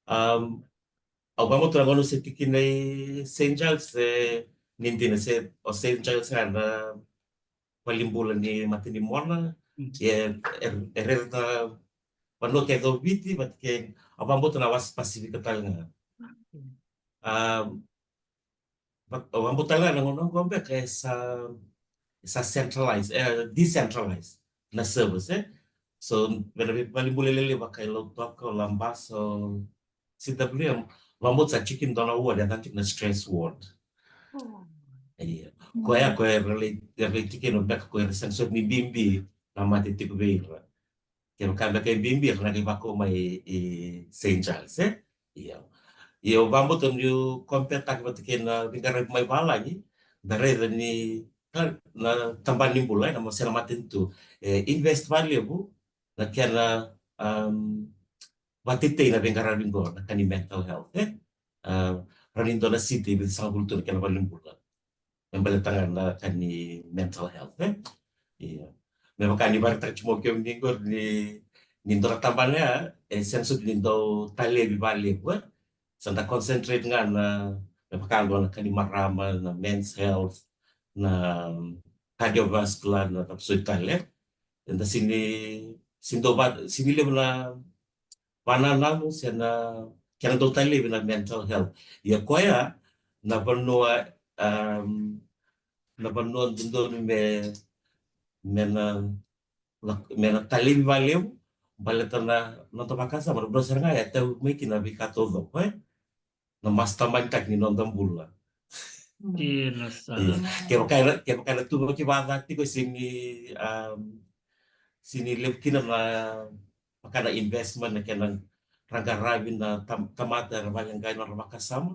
Um, au vakabauta na gauna au se tiko kina i Saint Giles, e, ni dina se o Saint Giles ga na valenibula ni mata ni mona, e, e, e raica na vanua kece o Viti, vata kei, au vakabauta na wasa Pasifika tale ga. Um, But, au vakabauta tale ga na gauna qo beka e sa, e sa centralize, e decentralize na service, eh? So, vei na veivalenibula lelevu vaka i Lautoka, o Labasa, o C W M, au vakabauta sa tiko kina dua na ward, e yaca tiko na stress ward. Io. Koya, koya era lai, era lai tiko kina beka, koya era sega soti ni bibi na mate tiko vei ira. Kevaka beka e bibi, era na qai vakau mai i Saint Giles, e? Io. Io, vakabauta niu compare-taki vata kei na veiqaravi mai valagi, da raica ni, na tabana ni bula, e, na, se na matanitu, e invest valevu na kena, um, vatetei na veiqaravi qo, na ka ni mental health, e? A, rawa ni dua na city e vitusagavulu tu na kena valenibula me baleta ga na ka ni mental health, e? Io. Me vaka ni vakaraitaka tiko mai o kemuni qori ni, ni dua na tabana ya, e sega soti ni dau talevi valevu, e? Sa da concentrate ga na, me vaka qo na ka ni marama, na men's health, na cardiovascular, na, na so tale. Eda sega ni, sega ni dau va, sega ni levu na vananamu se na kena dau talevi na mental health. Ia koya na vanua, um, na vanua dodonu me, me na, me na talevi valevu, baleta na noda vakasama, na vanua sara ga e tau mai kina veika taucoko, e? Na mastermind-taki ni noda bula. Dina sara. Io. Kevaka era, kevaka era tuvaki vakaca tiko, sega ni, um, sega ni levu kina na vaka na investment, na kena ra qaravi na tam, tamata era vakaleqai nodra vakasama,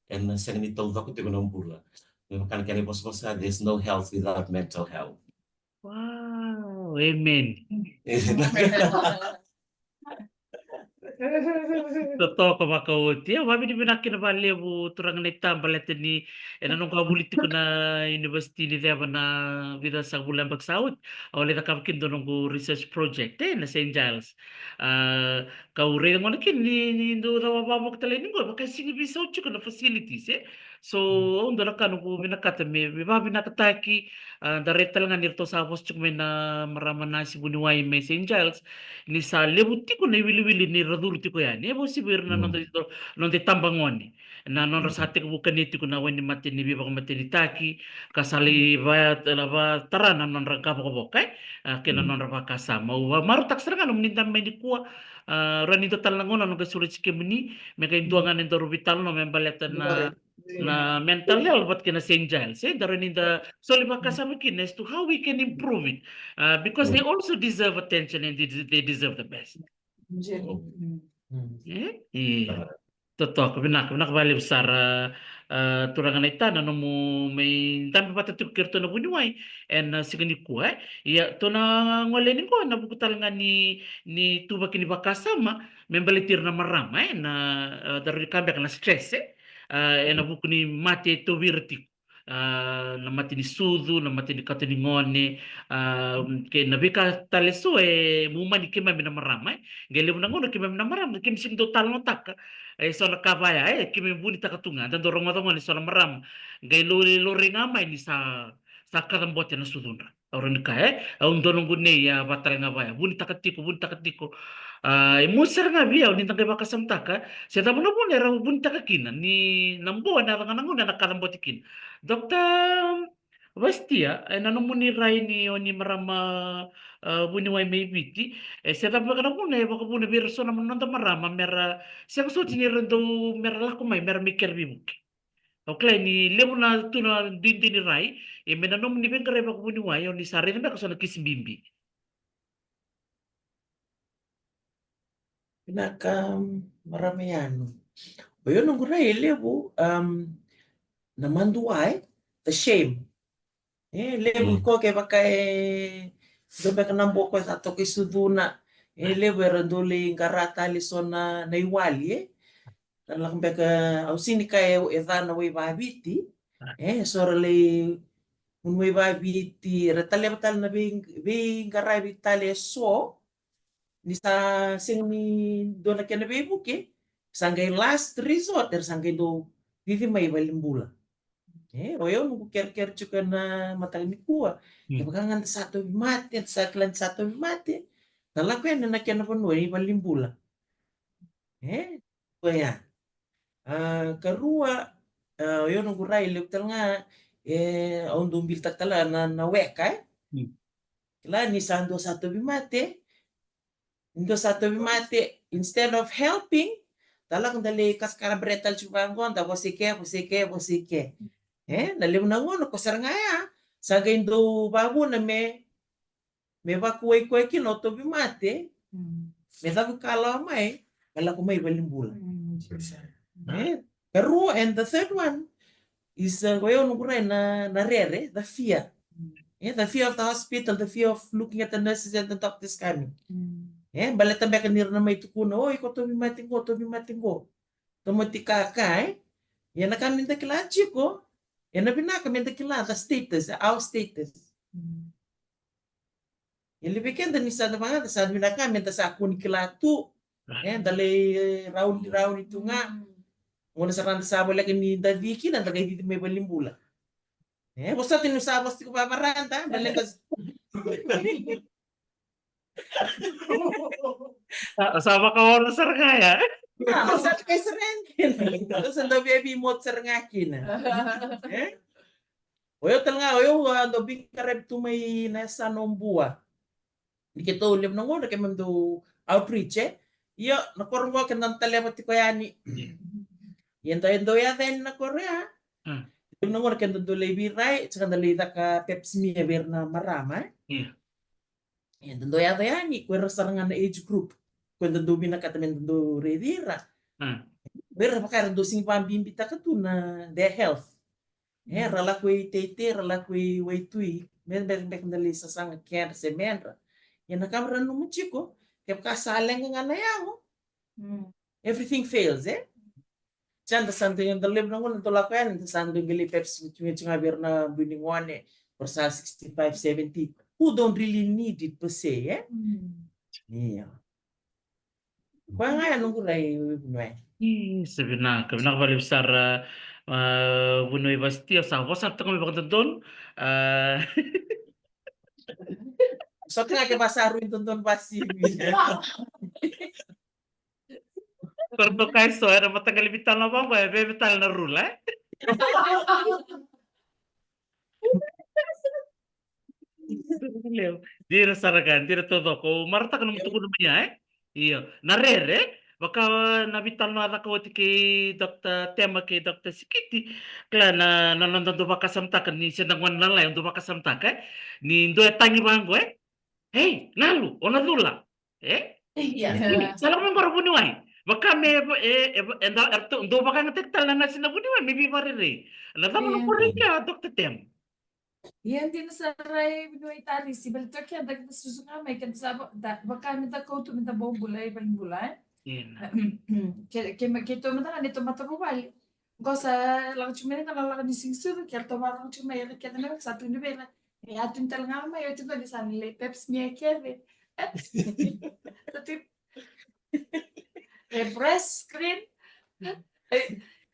ena sega ni taucoko tiko na bula. Me vaka na kena ivosavosa, there's no health without mental health. Wow, amen. Totoka vakaoti. Au vakavinavinaka kina vakalevu turaga naita baleta ni ena noqu a vuli tiko na university ni ceva na vica sagavulu na yabaki sa oti. Au lai cakava kina dua noqu research project, e, na Saint Giles. A, kau raica gona kina ni, ni dau cava vakavakatalai ni qo, vaka e sega ni veisau tiko na facilities, e. So au dua na ka noqu vinakata me, me vakavinakataki, a, da raica tale ga ni ratou sa vosa tiko mai na marama nasi vuniwai mai Saint Giles, ni sa levu tiko na iwiliwili ni ra curu tiko yani. E vosa vei ira na noda, noda itabagone. Na nodra sa tekivu kania tiko na wainimate ni veivakamatenitaki, ka sa lai va, vatara na nodra qavokavoka, e? A, kei na nodra vakasama. Au vakamarautaka sara ga nomuni dabe mai nikua, a, rawa ni dua tale na gauna au na qai sureti kemuni, me qai dua ga na daru veitalanoa me baleta na na mental health vata kei na Saint Giles, e, da rawa ni da soli vakasama kina as to how we can improve it, uh, because they also deserve attention and they, they deserve the best. E? E. Totoka, vinaka, vinaka vakalevu sara, uh, turaga naita na nomu mai dabe vata tiko kei ratou na vuniwai ena, uh, siga nikua, e. Ia, tou na gole yani qo ena vuku tale ga ni, ni tuvaki ni vakasama me baleti ira na marama, e, na, uh, da rawa ni kaya beka na stress, e. A, ena vuku ni mate e tauvi ira tiko. A, na mate ni sucu, na mate ni kato ni gone, a, kei na veika tale eso e mu mai ni keimami na marama, e. Qai levu na gauna keimami na marama, keimami sega ni dau talanoataka eso na ka vaya, e, keimami vunitaka tu ga, da dau rogoca gona eso na marama. Qai lo, lo rai ga mai ni sa, sa kacabote na sucudra. Au rawa ni kaya, e, au dua noqu nei a vatalega vaya, vunitaka tiko, vunitaka tiko. A, e mosi sara ga vei au ni da qai vakasamataka se cava na vuna era vunitaka kina, ni na boa ena yaco ga na gauna ena kacabote kina. Doctor Vastia, ena nomuni rai ni o ni marama, a, vuniwai mai Viti, e, se cava beka na vuna e vakavuna vei ira so na noda marama mera sega soti ni ra dau, mera lako mai, mera mai kere veivuke. Au kila ni levu na tu na duidui ni rai, e, me na nomuni veiqaravi vakavuniwai, o ni sa raica beka so na kisi bibi. Vinaka, marama Yanu. O yau noqu rai e levu, um, na madua, e, the shame. E levu ko kevaka e dua beka na bokoca toka i sucuna, e levu era dau lai qara tale so na, na iwali, e. Ra lako beka, au sega ni kaya e ca na wai vaviti, e, so ra lai gunu wai vaviti, ra taleva tale na vei, veiqaravi tale eso, ni sa sega ni dua na kena veivuke, sa qai last resort, era sa qai dau cici mai valenibula. E, o yau noqu kerekere tiko ena mataka nikua. Kevaka ga da sa tauvimate, da sa kila ni sa tauvimate, da lako yani ena kena vanua i valenibula. E, koya. A, karua, a, o yau noqu rai levu tale ga, e, au dau bilitaka tale ga na, na weka, e. Kila ni sa dua sa tauvimate, ni dua sa tauvimate, instead of helping, da lako da lai kaskara bere tale tiko vaqo, da vosa i ke, vosa i ke, vosa i ke. E, na levu na gauna ko sara ga ya, sa qai dau vavuna me, me vakuwai koya kina o tauvimate, Mm. Me cava ka lawa mai, ka lako mai valenibula. Mm, jiko sara. Eh? Karua, and the third one is, uh, ko ya noqu rai na, na rere, the fear. Mm. Eh, the fear of the hospital, the fear of looking at the nurses and the doctors coming. Mm. Eh, baleta beka ni ra na mai tukuna, "Oi, ko tauvimate qo, tauvimate qo." Tomati kaka, eh? Ia na ka me da kila jiko, e na vinaka me da kila the status, our status. Mm. E levu vei keda ni sa da vagada, sa da vinaka me da sa kua ni kila tu. Eh, da lai, eh, rauni, rauni tu ga. Mm. Gauna sara da sa voleka ni da ci kina, da qai cici mai valenibula. Eh, vosota ni sa vosa tiko vavarada, da lai qai Sa, sa vakaono sara ga ya. Ah, sa tu kai sara kina. Sa dau via vei mot sara ga kina. Eh? O yau tale ga, o yau, ah, dau veiqaravi tu mai na yasana o Bua. Ni keitou levu na gauna keimami dau outreach, eh? Io, na koro qo keda na taleva tiko yani. Ia da dau yaco yani na koro ya. Hmm. Levu na gauna keda dau lai veirai, saka da lai caka pap smear vei ira na marama, eh? Io. Eda dau yaco yani, ko ira sara ga na age group. Ko eda dau vinakata me da dau raici ira. Mm. Ko ira vaka era dau sega ni vakabibitaka tu na their health. E, mm, ra lako i teitei, ra lako i waitui. Me, me, me da lai sasaga kedra se medra. Ia na ka ra nanuma tiko, kevaka sa leqa ga na yago. Mm. Everything fails, eh? Sa da sa dau, da levu na gauna da lako yani, da sa dau qai lai pap smear tiko ga vei ira na bui ni gone, or sa sixty-five, seventy, who don't really need it per se, eh? Mm. Ia. Koya ga ya noqu rai, Vuniwai. Io, sa vinaka, vinaka vakalevu sara, ah, Vuniwai Vasitia, sa vosa toka mai vakadodonu. Ah. Sa toka ga ke vasa rui dodonu vasivi. Ko ra toka e so, era mataqali vitala na vaqo, e veve tale na rula, eh? Dina sara ga, dina taucoko. Au marautaka nomu tukuna mai ya, eh? Io. Na rere, vaka na vitala na caka oti kei Doctor Tema kei Doctor Sikiti, kila na, na noda dau vakasamataka ni se da gone lalai, dau vakasamataka, eh? Ni dua e tagi vaqo, eh? Ei, Nalu, o na cula. E? Ia. Sa lako mai qo ra vuniwai. Vaka me, e, e, e da, eratou dau vakayagataki tale na nasi na vuniwai me veivakarerei. Na cava na, ia, kena rai kea, Doctor Tem? Ia, dina sara, e, Vuniwai Tarisi, baleta o keda, keda susu ga mai, keda sa va-, da, vaka me da kauta, me da bau bula, e, valenibula, e? Io. Ke, ke, keitou mada ga, neitou matavuvale. Qo sa lako tiko mai na ka, lako ni siga sucu, ke ratou vakarorogo tiko mai, era kece na ka sa tukuni vei ira. E a tukuni tale ga mai, oti qo ni sa na lai pap smear kece. Sa tu, e, breast screen. E,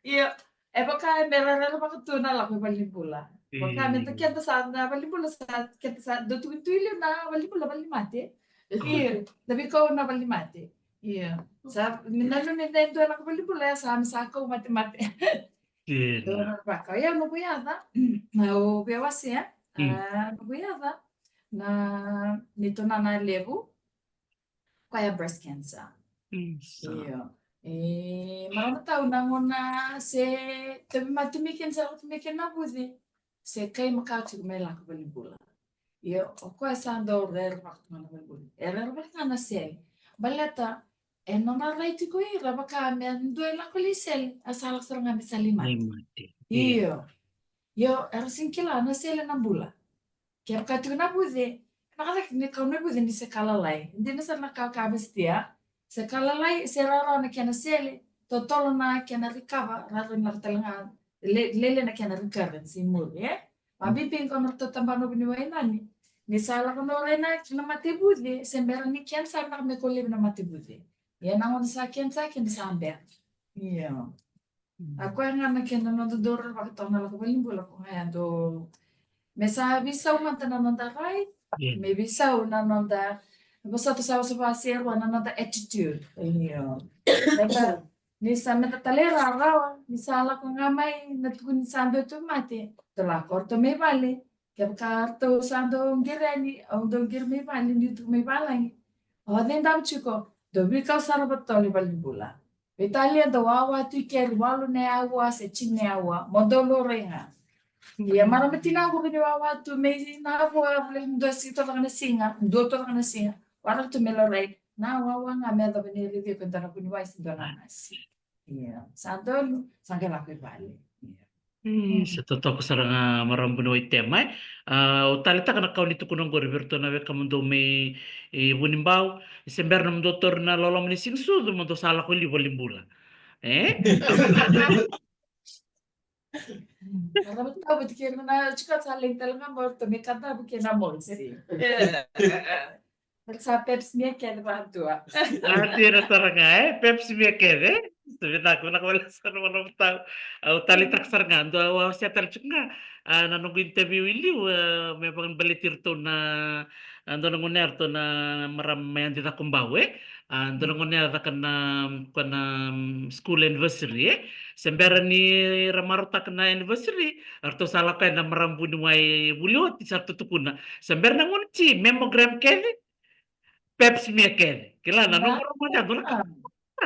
io, e vaka me ra rerevaka tu na lako i valenibula. Vaka me da, mm, keda sa na valenibula sa, keda sa dau tukuni tu i liu na valenibula, valenimate. Io, na veikau na valenimate. Io. Sa, ni nanumi ni dua e lako valenibula, sa, sa kau matemate. Io. Dua na vaka. Ia, noqu yaca, na, au via wasea, mm, a, noqu yaca, na, neitou nana levu, koya breast cancer. Mm, sa. Io. E, marama tau na gauna se tauvimate mai kina, se lako mai kina na vuce. Se kaimaka tiko me lako valenibula. Ia, o koya sa dau rerevaka tu ga na valenibula. E rerevaka ga na sele. Baleta, e nona rai tiko ira vaka me dua e lako lai sele, a sa lako sara ga me sa lai mate. Lai mate. Io. Io, era sega ni kila na sele na bula. Kevaka tiko na vuce, na ka cake ni kau na vuce ni se ka lalai. Dina sara na ka, ka Vasitia, se ka lalai, se rawarawa na kena sele, totolo na kena recover, rawa ni lako tale ga, le-, lele na kena recurrence i muri, e? Vakabibi qo na ratou tabana o Vuniwai Nani. Ni sa lako na rai na, na mate vuce, se bera ni kena sa vinaka me kau laivi na mate vuce. Ia na gauna sa kena sa kena sa bera. Io. Mm. A koya ga na kena noda dau rerevaka toka na lako valenibula, ko ga ya dau, me sa veisau mada na noda rai, io, me veisau na noda, vosota sa, sa vakaserua na noda attitude. Io. Baleta ni sa meda talairawarawa, ni sa lako ga mai na tukuni sa dua e tauvimate, dou lako ratou mai vale. Kevaka ratou sa dau qiri yani, au dau qiri mai vale, niu tu mai valagi. O cei dau tiko, dau veikau sara vata tale i valenibula. Veitalia dau wawa tu i keri walu na aua se tini na aua, mo dau laurai ga. Ia marama tinaqu veni wawa tu mai Navua, vale dua si totaka na siga, dua totaka na siga. Waraka tu me laurai, na wawa ga me yacova ni raici iko e dua na vuniwai se dua na masi. Ia sa donu sa qai lako i vale. Ia. Mm, se totoka sara ga marama vuniwai Tema, e. A, au taleitaka na ka o ni tukuna oqori vei iratou na wekamudou mai, e, Vunibau. Se bera nomudou tauri na loloma ni siga sucu mo dou sa lako i liu valenibula. E? Marama Tau, vata kei na, na tiko sa lai tale ga mo ratou me ka cavu kei na mosi. Sa pap smear kece vakadua. A, dina sara ga, e? Pap smear kece, e? Sa vinaka, vinaka wale sara marama Tau. Au taleitaka sara ga, dua au wasea tale tiko ga, a, na noqu interview i liu, e, me vakabaleti iratou na, a, dua na gone ya ratou na marama mai Adi Cakobau, e? A, dua na gone ya caka na, ko na, mm, school anniversary, e? Se bera ni ra marautaka na anniversary, a ratou sa lako yani na marama vuniwai vuli oti sa ratou tukuna. Se bera na gauna ti, mammogram kece, pap smear kece. Kila na nomu marama ya dua na ka.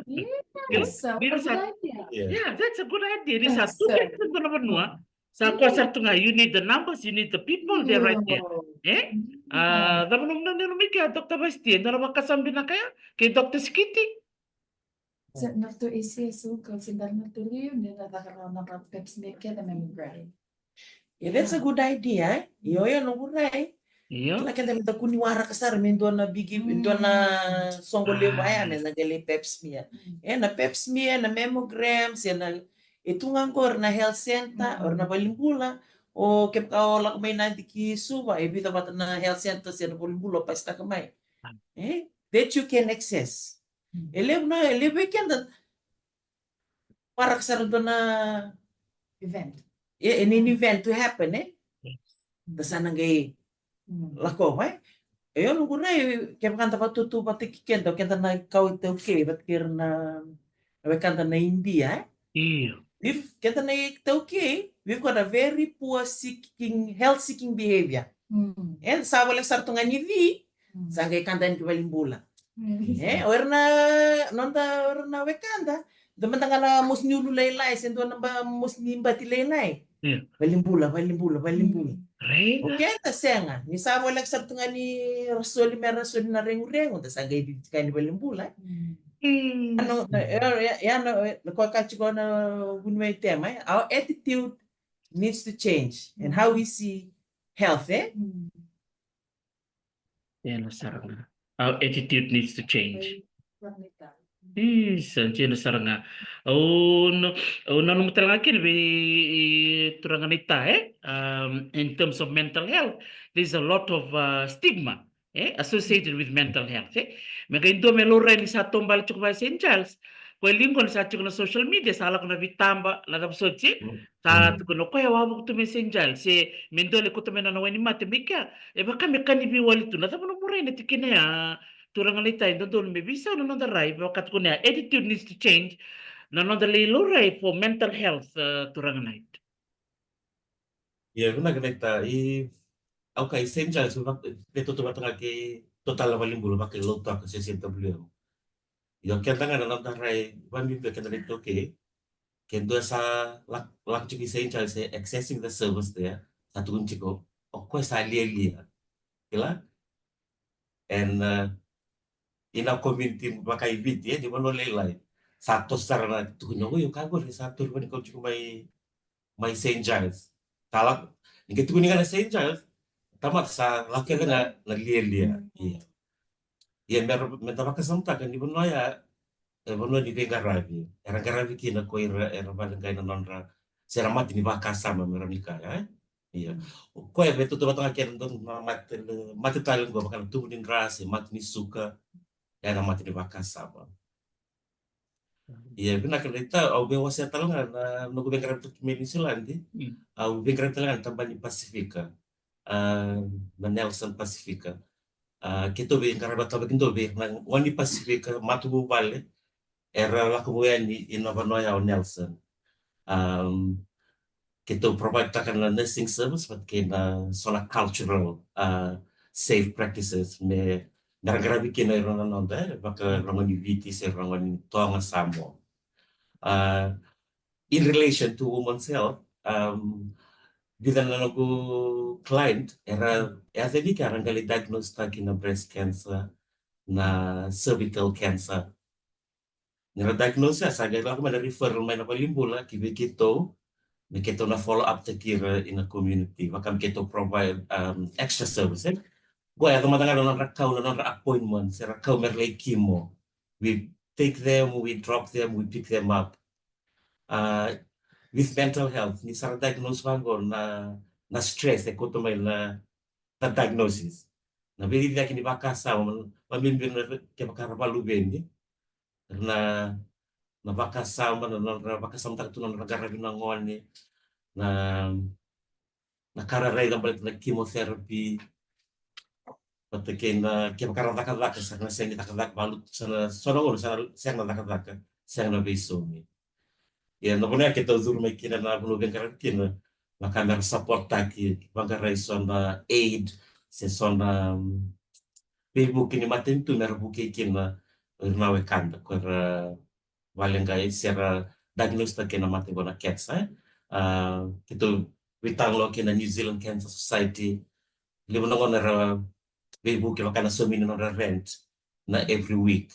Kila, ni sa, yeah, that's a good idea. Ni sa tu kece dua na vanua. Sa koya sara tu ga, you need the numbers, you need the people, they're right there. E? A, cava nomu nanuma i kea, Doctor Vasiti, e dua na vakasama vinaka ya kei Doctor Sikiti? Sa na ratou A C S o ka se bera na ratou liu ni na caka na, na pap smear kece, mammogram. Yeah, that's a good idea, e? Io, io, noqu rai. Io. Kila keda me da kua ni waraka sara me dua na bigi, dua na soqo levu ya me da qai lai pap smear. E, na pap smear, na mammograms, e na, e tu ga qori na health center, o ira na valenibula, o kevaka o lako mai Nadi ki Suva, e vica vata na health center se na valenibula o pasitaka mai. E, that you can access. E levu na, e levu vei keda waraka sara dua na event. E, e, ni event to happen, e? Da sa na qai lakova, e? E, au noqu rai, kevaka da vakatautauvatataki keda, o keda na kawa iTaukei vata kei ira na, na wekada na Idia, e? Io. If keda na iTaukei, we've got a very poor seeking, health seeking behavior. E, sa voleka sara tu ga ni vi, sa qai kada yani ki valenibula. E, o ira na, noda, o ira na wekada, da mada ga na mosi ni ulu lailai se dua na ba, mosi ni bati lailai. Valenibula, valenibula, valenibula. Right. O keda sega, ni sa voleka sara tu ga ni ra soli me ra soli na reguregu, da sa qai vivi tiko yani valenibula. Ia na, ia na, na koya ka tiko na vuniwai Tema, e? Our attitude needs to change and how we see health, e? Dina sara ga. Our attitude needs to change. Isa, dina sara ga. Au na, au nanuma tale ga kina vei turaga naita, e? Um, in terms of mental health, there's a lot of, uh, stigma, e, associated with mental health, e? Me qai dua me laurai ni sa taubale tiko vaka Saint Giles. Koya liu qo ni sa tiko na social media, sa lako na veitaba, na cava soti, e? Sa tukuna o koya e wavoki tu mai Saint Giles, se me dua lai kauta mai na nona wainimate mai kea. E vaka me ka ni veiwali tu. Na cava nomu rai ena tikina ya, turaga naita, e dodonu me veisau na noda rai, vaka tukuna ya, attitude needs to change. Na noda lai laurai for mental health, uh, turaga naita. Ia, vinaka naita, i, au kaya i Saint Giles, vaka, veitoto vata ga kei total na valenibula, vaka i Lautoka, C C W M. Io, keda ga na noda rai, vakabibi keda na iTaukei, ke dua sa lak-, lako tiko i Saint Giles, e, accessing the service there, sa tukuni tiko, o koya sa lialia. Kila? And, uh, ina community vaka i Viti, e, ni vanua lailai. Sa toso sara na tukuni, o, io, ka qori sa tauri vanikau tiko mai, mai Saint Giles. Sa lako, ni qai tukuni ga na Saint Giles, tamata sa lako kece ga na lialia. Ia. Ia, me ra, me da vakasamataka ni vanua ya, e vanua ni veiqaravi. Era qaravi kina ko ira era vakaleqai na nodra, se ra mate ni vakasama, me ra ni kaya, e? Ia. O koya e veitoto vata ga kei na dua na mate, mate tale qo, vaka na tubu ni dra se mate ni suka, ya na mate ni vakasama. Ia, vinaka naita, au via wasea tale ga na noqu veiqaravi tu mai Niusiladi. Au veiqaravi tale ga na tabana ni Pasifika, a, na Nelson Pasifika. A, keitou veiqaravi vata kei dua vei na gone ni Pasifika matavuvale era lako vou yani ina vanua ya o Nelson. Um, keitou provide taka na nursing service vata kei na so na cultural, uh, safe practices me, me ra qaravi kina ira na noda, e, vaka ra gone ni Viti se ra gone ni Toga, Samoa. Uh, in relation to women's health, um, vica na noqu client era, e, a tini kina era qai lai diagnose taki na breast cancer, na cervical cancer. Ni ra diagnose, a sa qai lako mai na referral mai na valenibula ki vei keitou, me keitou na follow up taki ira ina community, vaka me keitou provide, um, extra service, e. Qo e yaco mada ga na nodra kau na nodra appointment, se ra kau me ra lai chemo. We take them, we drop them, we pick them up. Uh, with mental health, ni sa ra diagnose vaqo na, na stress e kauta mai na, na diagnosis. Na veiciciyaki ni vakasama, vabibi na kevaka ra vakaluveni, na, na vakasama, na, na, na vakasamataka tu na nodra qaravi na gone, na, na ka ra raica baleta na chemotherapy, vata kei na kevaka ra cakacaka, sa na sega ni cakacaka, valuta, sa na, so na gauna sa na sega na cakacaka, sega na veisaumi. Ia na vanua ya keitou curu mai kina na vanua veiqaravi kina, vaka me ra support taki, vaqarai so na aid, se so na, mm, veivuke ni matanitu me ra vukei kina o ira na wekada ko era vale qai se ra diagnose taki na mate qo na cancer, e. A, keitou veitalanoa kei na New Zealand Cancer Society, levu na gauna era veivuke vaka na saumi ni nodra rent na every week,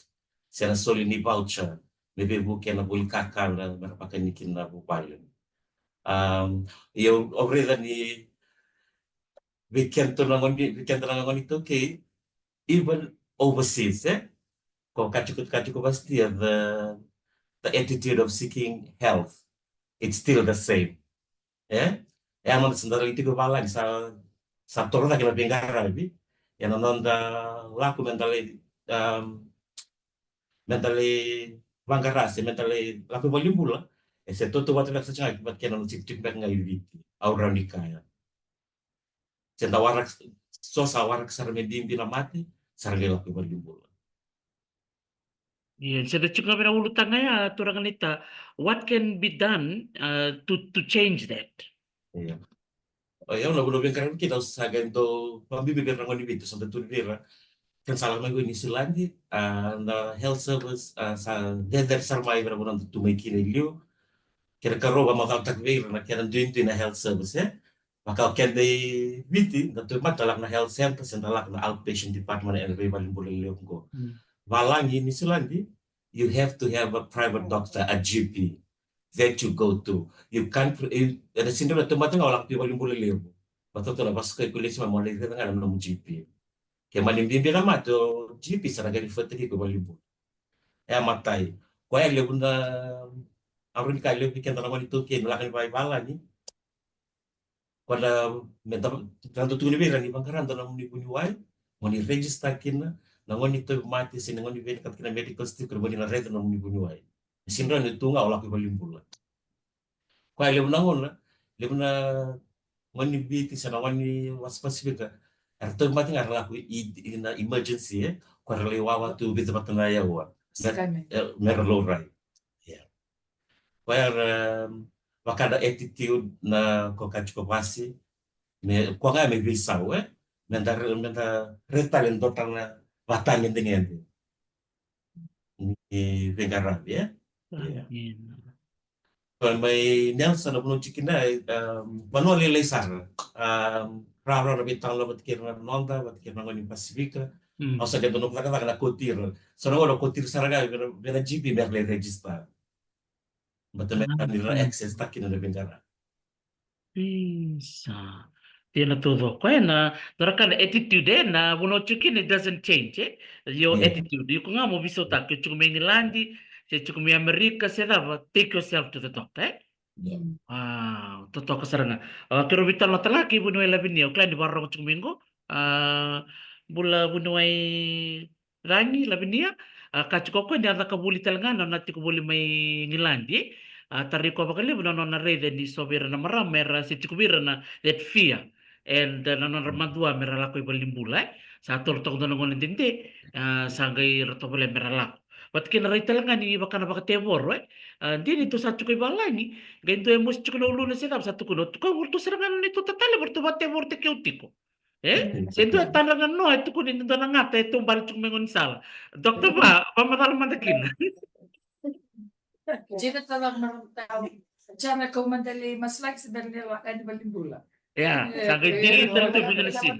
se na soli ni voucher me veivuke ena voli kakana me ra vakani kina na vuvale. Um, ia au raica ni vei keda na gone, vei keda na gone iTaukei, even overseas, e? Ko ka tiko, ka tiko vasitia, the, the attitude of seeking health, it's still the same. E? E a noda sa da lai tiko valagi sa, sa toro cake na veiqaravi. E na noda lako me da lai, um, me da lai vaqara se me da lai lako i valenibula. E se tautauvata beka sa tiko ga vata kei na nona tikotiko beka ga i Viti. Au rawa ni kaya. Se da waraka, so sa waraka sara me bibi na mate, sa ra lai lako i valenibula. Ia, se da tiko ga vei na ulutaga ya, turaga naita, what can be done, uh, to, to change that? Ia. O yau na vanua veiqaravi kina au sa qai dau vabibi vei ira na gone ni Viti, sa da tukuna vei ira. Kena sa lako mai qo i Niusiladi, a, na health service, a, sa cecere sara mai vei ira na vanua da tu mai kina i liu. Kena karua, vakamacalataka vei ira na kena duidui na health service, e? Vaka o keda i Viti, da tauvimate da lako na health center, se da lako na outpatient department ena veivalenibula levu qo. Mm. Valagi, Niusiladi, you have to have a private doctor, a G P, that you go to. You can't, you, ena sega ni dua na tauvimate ga o lako tu i valenibula levu. Vata tu na vakasakai ko lesi mai mo lai raica ga na nomu G P. Ke mani bibi na mate o G P sa na qai refer taki iko i valenibula. E a matai. Koya e levu na, au rawa ni kaya e levu vei keda na gone iTaukei na lako ni vaivalagi. Koya na, me da, da tukuna vei ira ni vaqara dua na nomuni vuniwai, mo ni register kina, na gone ni tauvimate se na gone ni vinakata kina medical certificate, mo ni na raica na nomuni vuniwai. E sega ni rawa ni tu ga o lako i valenibula. Koya e levu na gauna, levu na gone ni Viti se na gone ni wasa Pasifika, era tauvimate ga era lako i, i na emergency, e, ko era lai wawa tu vica vata na yaua. Me, scanning, e, me ra laurai. Ia. Koya era, um, vaka na attitude na ko ka tiko vasi, me, koya ga me veisau, e, me da, me da raica tale e dua tale na vakatagedegede ni veiqaravi, e? Ia. Io. Koya mai Nelson, na vanua tiko kina, um, vanua lailai sara. Um, rawarawa na veitalanoa vata kei ira na noda, vata kei ira na gone ni Pasifika. Mm. Au sa qai dau noqu cakacaka na kauti ira. So na gauna au kauti ira sara ga vei na, vei na G P me ra lai register. Baleta me, ah, rawa ni ra, okay, access taki na veiqaravi. Isa. Ia na taucoko, e, na, na ra kaya na attitude, e, na vanua tiko kina, it doesn't change, e? Your, yeah, attitude. Iko ga mo veisautaki, o tiko mai Igiladi, se tiko mai Amerika, se cava, take yourself to the doctor, e? Yeah. Wow, totoka sara ga. A, keirau veitalanoa tale ga kei vuniwai Lavinia, au kila ni vakarorogo tiko mai qo. A, bula vuniwai Cagi, Lavinia, a, ka tiko o koya ni a caka voli tale ga na nona tiko voli mai Igiladi, e? A, tarai koya vakalevu na nona raica ni so vei ira na marama era se tiko vei ira na that fear. And, a, na nodra madua me ra lako i valenibula, e? Sa toro toka dua na gauna dede, a, sa qai ra tovolea me ra lako. Vata kei na rai tale ga ni vaka na vakatevoro, e? A, dina ni tou sa tiko i valagi, qai dua e mosi tiko na uluna se cava sa tukuna, o tukuna, o ratou sara ga na neitou tatale, o ratou vakatevoro te keu tiko. E? Se dua e tadra na noa, e tukuni ni dua na gata e taubale tiko mai gaunisala. Doctor, va, vakamacala mada kina. Jina tala mada tau. Jana kau mada lai masulaki se bera ni lako i valenibula. Ia, e, sa qai dili tale tu vei na sini.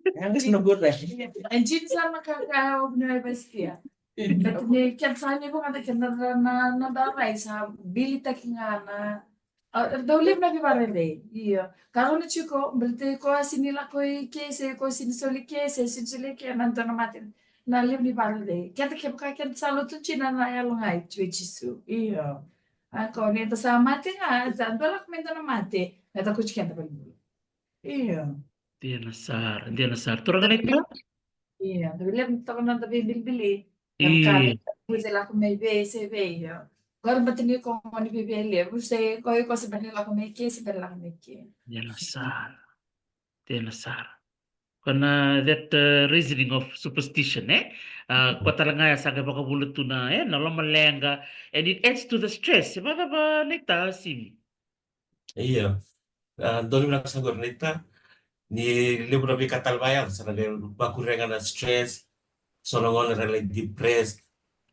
Ia, e gini sa na ka ka au na e vasitia. But ni keda sa ni vaka da keda na, na, na da rai sa bilitaki ga na, a, dau levu na veivakarerei. Io. Ka rau na tiko, baleta ko a sini lako i ke, se ko sini soli ke, se sini soli ke, na dua na mate. Na levu ni vakarerei. Keda kevaka keda sa lotu dina na yalo ga i Tui Jisu. Io. A ko ni da sa mate ga, sa dua lako me da na mate. Na da kuti keda valenibula. Io. Dina sara, dina sara. Turaga Naita? Io, da veilevu toka na da veibilibili. Io. Ka vei se lako mai vei se vei, io. Qori bati ni ko moni vei vei levu se ko i ko se bani lako mai ke, se bani lako mai ke. Dina sara. Dina sara. Ko na that, uh, reasoning of superstition, eh? Uh, ko tale ga ya sa qai vakavula tu na, eh, na lomaleqa, and it adds to the stress. E vakacava Naita, Simi? Io. A, donu vinaka sa qori Naita. Ni levu na veika tale vaya, sa na qai vakuria ga na stress. So na gone ra lai depressed.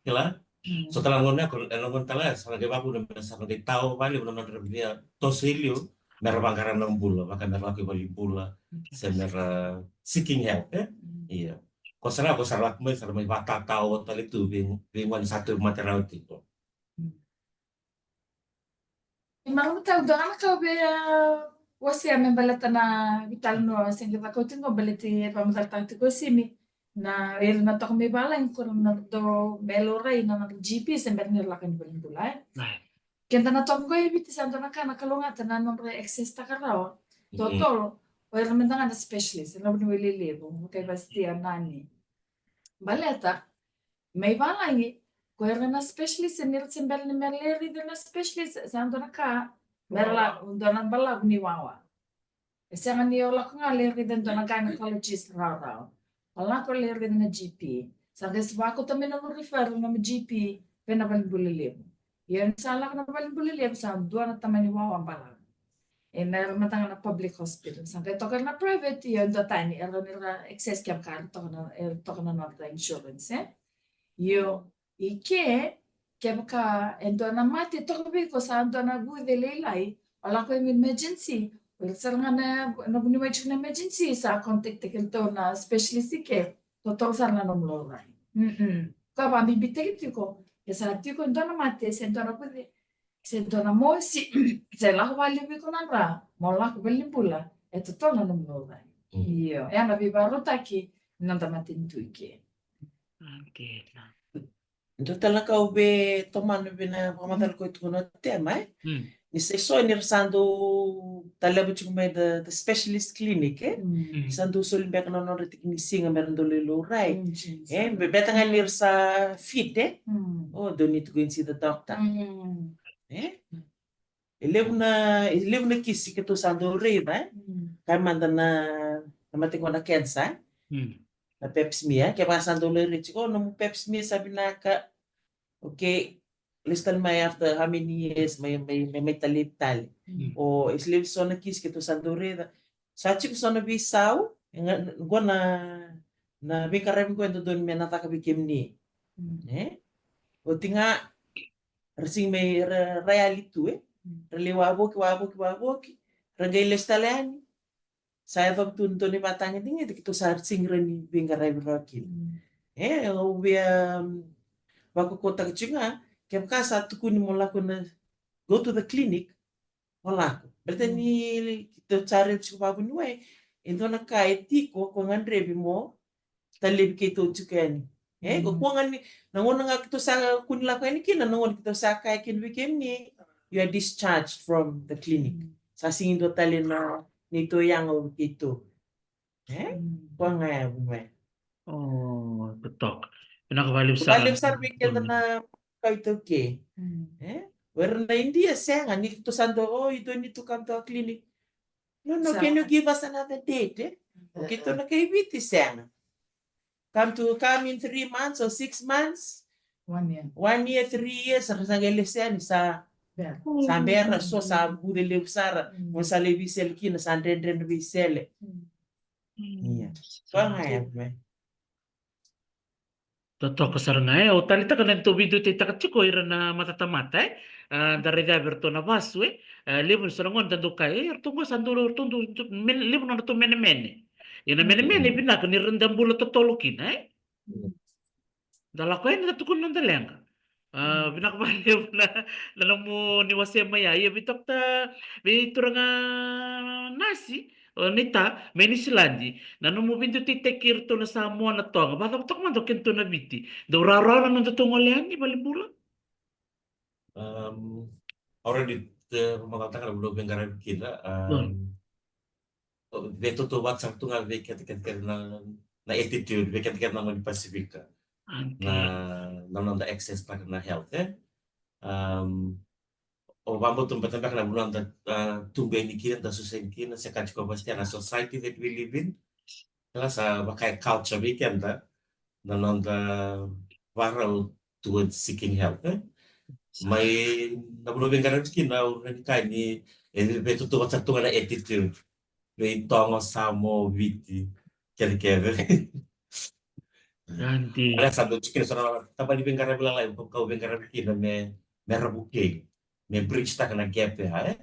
Kila? Mm. So tale na gone ko, e na gone tale, sa na qai vakuna me sa na qai tau valevu na nodra via toso i liu, me ra vaqara na bula, vaka me ra lako i valenibula, se me ra seeking help, eh? Mm. Io. Ko sa na, ko sa lako mai, sa na mai vatatau tale tu vei, vei gone sa tu mate rawa tiko. Mm. Ni marautaka dua na ka vei, a, wasea me baleta na veitalanoa se qai vakauti qo baleti e vakamacalataka tiko o Simi. Na ira na toka mai valagi ko na dau me laurai na nodra G P se bera ni ra lako i valenibula, eh? Right. Keda na toka qo e Viti sa dua na ka na kalougata na nodra access taka rawa. Mm. Totolo, o ira me da ga na specialist, na vuniwai lelevu, vakaivasitia nani. Baleta, mai valagi, ko ira na specialist, ni ra se bera ni me lai raica na specialist, sa dua na ka, me ra la, dua na balavu ni wawa. E sega ni o lako ga lai raica dua na gynecologist rawarawa. O lako lai raica na G P. Sa qai se vakauta mai nomu referral nomu G P, vei na valenibula levu. Ia ni sa lako na valenibula levu, sa dua na tamani wawa balavu. E na era mada ga na public hospital. Sa qai toka na private, ia dua tani, era ni ra access kevaka era toka na, era toka na nodra insurance, eh? Io, i ke, kevaka e dua na mate toka vei iko sa dua na vuce lailai, o lako i emergency, o ira sara ga na, na vuniwai tiko na emergency, sa contact-taki iratou na specialist i ke, totolo sara na nomu laurai. Mm-mm. Ka vakabibitaki tiko, ke sa tiko e dua na mate, se dua na vuce, se dua na mosi, se lako valevu iko na dra, mo lako valenibula, e totolo na nomu laurai. Mm. Io, e na veivakarautaki na noda matanitu i ke. Okay, na. Dua tale na ka au via tomana vei na vakamacala ko tukuna o Tema, eh? Mm. Ni sa i so ni ra sa dau taleva tiko mai the, the specialist clinic, eh? Mm. Ni sa dau soli beka na nodra tiki ni siga me ra dau lai laurai. Mm, yes. Eh, be-, baleta ga ni ra sa fit, eh? Mm. Oh, don't need to go and see the doctor. Mm. Eh? E levu na, e levu na kisi keitou sa dau raica, e? Mm. Kaya mada na, na mate qo na cancer, e? Mm. Na pap smear, e? Kevaka sa dau lai raica tiko, o nomu pap smear sa vinaka. Okay. Lesu tale mai after how many years, mai, mai, mai, mai talevi tale. Mm. O, e levu so na kisi keitou sa dau raica. Sa tiko so na veisau, e ga, qo na, na veiqaravi qo e dodonu me na caka vei kemuni. Mm. E? Oti ga, ra sega mai ra, ra yali tu, e? Mm. Ra lai wavoki, wavoki, wavoki. Ra qai lesu tale yani. Sa yaco tu dua na ivakatagedegede keitou sa sega ni veiqaravi rawa kina. Mm. E, au via, um, vakakaukauataka tiko ga, kevaka sa tukuni mo lako na, go to the clinic, mo lako. Baleta ni keitou sa raica tiko vakavuniwai, e dua na ka e tiko, ko gadrevi mo talevi keitou tiko yani. E, ko, ko ga ni, na gauna ga keitou sa kua ni lako yani kina, na gauna keitou sa kaya kina vei kemuni, you are discharged from the clinic. Mm. Sa sega ni dua tale na neitou yaga vei keitou. E? Mm. Ko ga ya vei. O, totoka. Vinaka vakalevu sara. Vakalevu sara vei keda na kai iTaukei. Mm. E? O ira na Idia sega, ni keitou sa dua, oh, you don't need to come to our clinic. No, no, can you give us another date, e? O keitou na kai Viti sega. Come to, come in three months or six months. One year. One year, three years, ra sa qai lesu yani sa, sa bera, so sa bude levu sara, mo sa lai veisele kina, sa dredre na veisele. Mm. Ia. Ko ga ya, me. Totoka sara ga, e, au taleitaka na neitou veidutaitaka tiko ira na matatamata, e. A, da raica vei iratou na vasu, e. A, levu ni so na gauna da dau kaya, e, iratou qo sa dau, iratou dau, dau, men-, levu na nodratou menemene. Ia na menemene, e vinaka ni ra da bula totolo kina, e. Da lako yani da tukuna noda leqa. A, vinaka vakalevu na, na nomuni wasea mai ya. Ia vei tokota, vei turaga nasi, o Nita, mai Niusiladi. Na nomu veidutaitaki iratou na Samoa, na Toga. Vakacava toka mada o kedatou na Viti. Dau rawarawa na nodatou gole yani valenibula? Um, already, e, vakamacalataka na vanua au veiqaravi kina. Um, veitautauvata sara tu ga vei keda, keda, keda na, na attitude, vei keda, keda na gone ni Pasifika. Okay. Na, na noda access taka na health, e? Um, o vakabauta beka na vanua da, a, tubu yani kina, da susu yani kina, se ka tiko vakaoti na society that we live in. Kila sa vaka e culture vei keda na noda varau towards seeking help, e? Mai na vanua veiqaravi kina, au rawa ni kaya ni e veitautauvata tu ga na attitude vei Toga, Samoa, Viti, kece kece. Adi. Ala sa dau tiko kina so na tabana ni veiqaravi lalai, ko kau veiqaravi kina me, me ra vukei, me bridge taka na gap ya, e?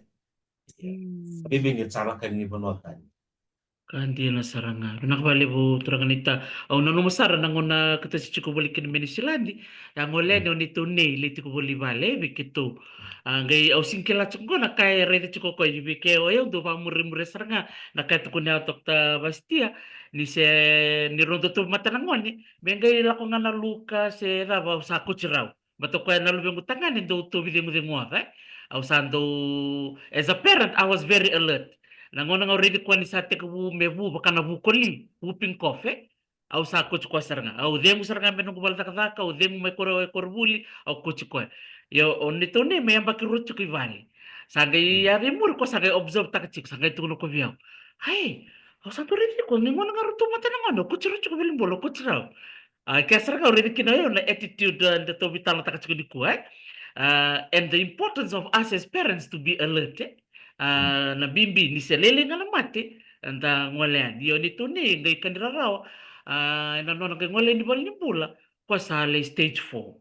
Mm. Bibi ni sa lako ni vanua tani. Ka dina sara ga. Vinaka vakalevu turaga Nita. Au nanuma sara na gauna keitou se tiko voli kina mai Niusiladi. A gole yani o neitou nei lai tiko voli vale vei keitou. A, qai au sega ni kila tiko qo na ka e raica tiko o koya, vei keitou, au dau vakamuremuria sara ga na ka e tukuna o Tokota Vasitia, ni se, ni rau dau tauvimate na gone, me qai lako ga na luka se cava, au sa kauti rau. Baleta o koya na luvequ tagane dau tauvi ceguceguoca, e. Au sa dau, as a parent, I was very alert. Na gauna ga au raici koya ni sa tekivu me vu vaka na vu koli, whooping cough, e. Au sa kauti koya sara ga. Au cegu sara ga mai noqu vale cakacaka, au cegu mai koro, koronivuli, au kauti koya. Ia o neitou nei mai yabaki rua tiko i vale. Sa qai yaco i muri, koya sa qai observe taka tiko, sa qai tukuna o koya vei au, "Ai, au sa dau raici iko, ni gauna ga rau tauvimate na gone, o kauti rau tiko valenibula, o kauti rau." A, kea sara ga au raica kina o yau na attitude, a, da tauvi talanoataka tiko nikua, e? A, and the importance of us as parents to be alert, e? A, na bibi ni se lailai ga na mate, da gole yani. Ia o neitou nei qai ka ni rarawa, a, ena nona qai gole yani valenibula, koya sa lai stage four.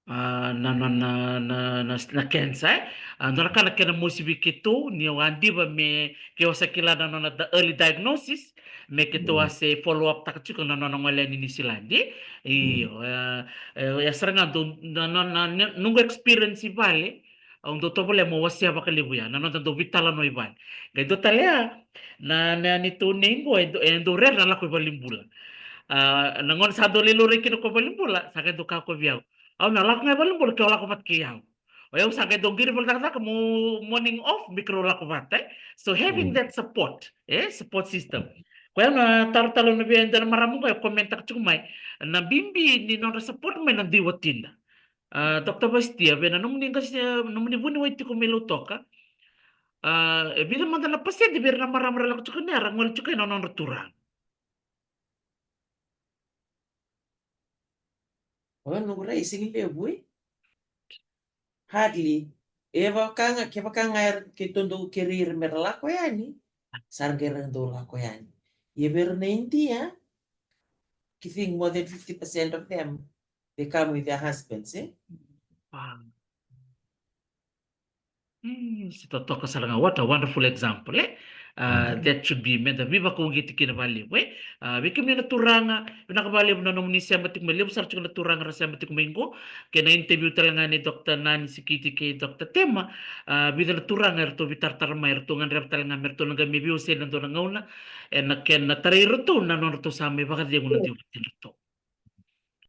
A, na, na, na, na, na, na cancer, e? A, dua na ka na kena mosi vei keitou, ni au a diva me, ke au sa kila na nona da-, early diagnosis, me keitou a se follow up taka tiko na nona gole yani Niusiladi. Io, e, e, e sara ga dau, na, na, na, na, noqu experience i vale, au dau tovolea mo wasea vakalevu ya, na noda dau veitalanoa i vale. Qai dua tale ya, na, na neitou nei qo, e dau, e dau rere na lako i valenibula. A, na gauna sa dau lai laurai kina o koya valenibula, sa qai dau kaya o koya vei au, "Au na lako ga i valenibula ke o lako vata kei au." O yau sa qai dau qiri vale cakacaka mo morning off me keirau lako vata, e. So having that support, e, support system. Koya na taro tale na vei dua na marama qo e comment taka tiko mai. Na bibi ni nodra support mai na dui watida. A, Doctor Vasitia, vei na nomuni qase, nomuni vuniwai tiko mai Lautoka, a, e vica mada na pasede vei ira na marama ra lako tiko ni ra gole tiko ena nodra turaga? O, noqu rai, sega ni levu, e? Hardly. E vaka ga, kevaka ga era keitou dau kerei ira mera lako yani, sa ra qai ra dau lako yani. Ia vei ira na Idia, I think more than fifty percent of them, they come with their husbands, e? Wow. Mm, se totoka sara ga, what a wonderful example, e? A, that should be, meda veivakauqeti kina vakalevu, e? A, vei kemuni na turaga, vinaka vakalevu na nomuni sema tiko mai, levu sara tiko na turaga ra sema tiko mai qo, kei na interview tale ga nei Doctor Nani Sikiti kei Doctor Tema, a, vica na turaga eratou veitaratara mai, eratou gadreva tale ga me ratou na qai mai veiwasei ena dua na gauna, ena kena tarai iratou na nodratou sa mai vakacegu na dui watidratou.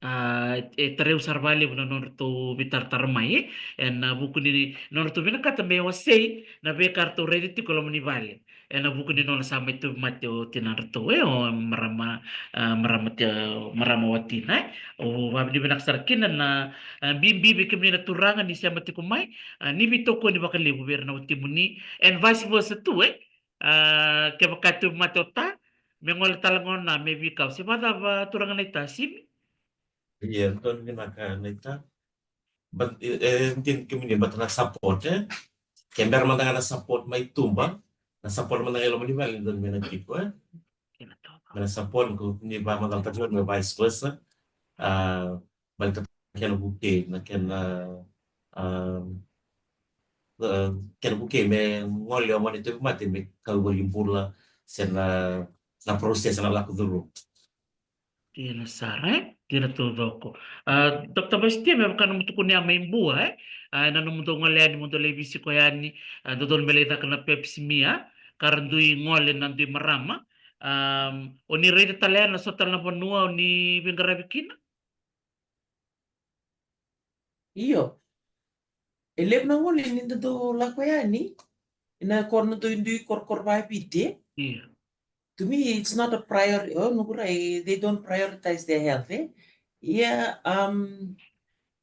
A, e tarai au sara vakalevu na nodratou veitaratara mai, e, ena vuku ni nodratou vinakata me wasei na veika ratou raica tiko e loma ni vale, ena vuku ni nona sa mai tauvimate o tinadratou, e, o marama, a, marama te, marama watina, e. Au vakavinavinaka sara kina na, a, bibi vei kemuni na turaga ni sema tiko mai, a, ni veitokoni vakalevu vei ira na watimuni, and vice versa tu, e. A, kevaka e tauvimate o ta, me gole tale gona me veikau. Se vakacava turaga naita, Simi? Ia, donu vinaka naita. But, e, e, dina kemuni, but na support, e? Ke bera mada ga na support mai tuba, na support mada ga i loma ni vale, donu me na tiko, e? Kena toka. Me na support, ko ni vakamacalataka, me vice versa. A, baleta kena vukei, na kena, a, a, kena vukei me gole o gone tauvimate me kau valenibula, se na, na process na lako through. Dina sara, e? Dina taucoko. A, Doctor Vasitia, me vaka nomu tukuna ya mai Bua, e? A, ena nomudou gole yani, mo dou lai veisiko yani, a, dodonu me lai caka na pap smear, ka ra dui gole na dui marama. A, o ni raica tale ya na so tale na vanua o ni veiqaravi kina? Io. E levu na gone ni dodou lako yani, ena koro na dui, dui korokoro vaviti. Io. To me, it's not a priority. O, noqu rai, they don't prioritize their health, e? Ia, um,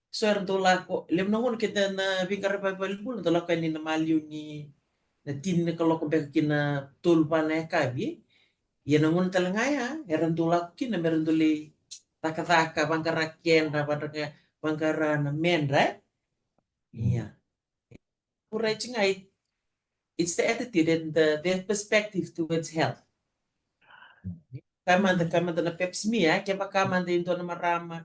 so era dau lako, levu na gauna keda na veiqaravi valenibula, dau lako yani na maliu ni na tini na kaloko beka ki na tolu va na yakavi, e? Ia na gauna tale ga ya, era dau lako kina, mera dau lai cakacaka, vaqara kedra, vaqara, vaqara na medra, e? Ia. Right, nga, it's the attitude and the, their perspective towards health. Ka mada, ka mada na pap smear, kevaka mada e dua na marama.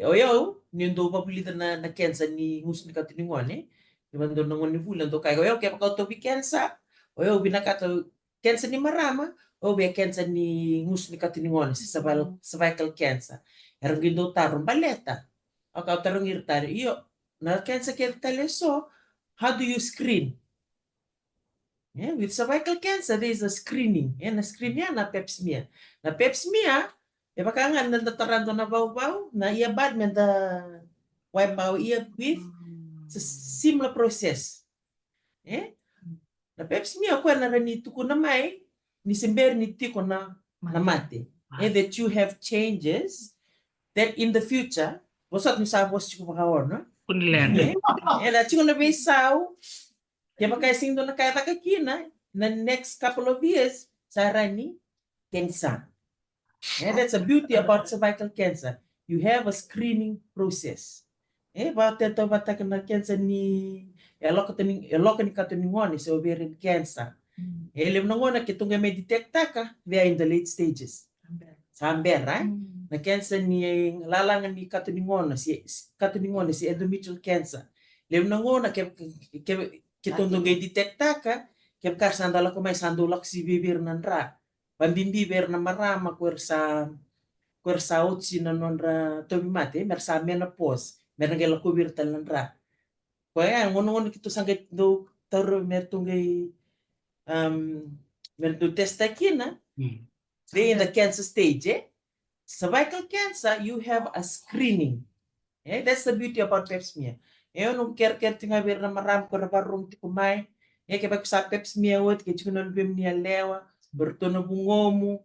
O yau, niu dau vakavulica na, na cancer ni gusu ni kato ni gone. Ni vaka dua na gone ni vuli, dau kaya, o yau, kevaka au tauvi cancer, o yau vinakata cancer ni marama, au via cancer ni gusu ni kato ni gone, se cervical, cervical cancer. Era qai dau taro baleta. Au ka tarogi ira tale, io, na cancer kece tale eso, how do you screen? Yeah, with cervical cancer, there is a screening. Yeah, na screen ya na pap smear. Na pap smear, e vaka ga na da tara dua na vauvau, na earbud, me da wipe our ear with, it's a similar process. Eh? Na pap smear o koya na rawa ni tukuna mai ni se bera ni tiko na, na mate. Eh, that you have changes that in the future, vosota ni sa vosa tiko vakaono. Kunileqa. Eh, ena tiko na veisau, kevaka e sega ni dua na ka e caka kina, na next couple of years, sa rawa ni cancer. Eh, that's a beauty about cervical cancer. You have a screening process. Eh, vata e tauvataka na cancer ni, e loka ni, e loka ni kato ni gone, se ovarian cancer. Eh, levu na gauna keitou qai mai detectaka, they are in the late stages. Sa bera, eh? Na cancer ni lalaga ni kato ni gone, se, kato ni gone, se endometrial cancer. Levu na gauna ke, ke, keitou dau qai detectaka, kevaka sa dau lako mai, sa dau lako si vei ira na dra. Vabibi vei ira na marama ko ira sa, ko ira sa oti na nodra tauvimate, me ra sa menopause, me ra qai lakovi ira tale na dra. Koya, gonagona keitou sa qai dau taura me ratou qai, um, me ratou testa kina. They in the cancer stage, eh? Cervical cancer, you have a screening. Eh, that's the beauty about pap smear. Eh, au na kerekere tiko ga vei ira na marama ko ra vakarorogo tiko mai. Eh, kevaka sa pap smear oti, ke tiko na luvemuni yalewa, o iratou na vugomu.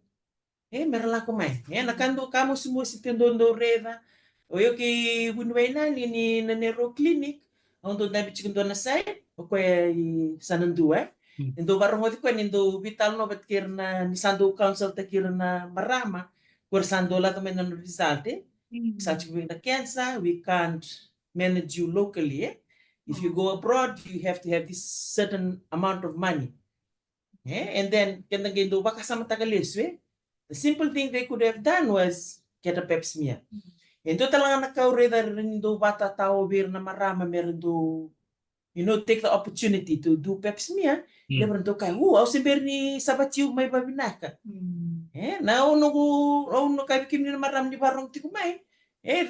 Eh, me ra lako mai. Eh, na ka dau ka mosimosi te dau dau raica. O yau kei vuniwai na ni, ni na neirau clinic, au dau dabe tiko dua na side, o koya i Sanadu, e. Mm. E dau varogoci koya ni dau veitalanoa vata kei ira na, ni sa dau counsel taki ira na marama, ko ira sa dau lako mai na nodra result, e. Mm. Sa tiko vei na cancer, we can't manage you locally, e. If you go abroad, you have to have this certain amount of money. E, and then, keda qai dau vakasamataka lesu, e. The simple thing they could have done was get a pap smear. Mm. E dua tale ga na ka au raica era ni dau vakatatao vei ira na marama me ra dau, you know, take the opportunity to do pap smear. Mm. Levu era dau kaya, "U, au se bera ni savati au mai vavinaka." Mm. E, na au noqu, au noqu kaya vei kemuni na marama ni varogo tiko mai. E,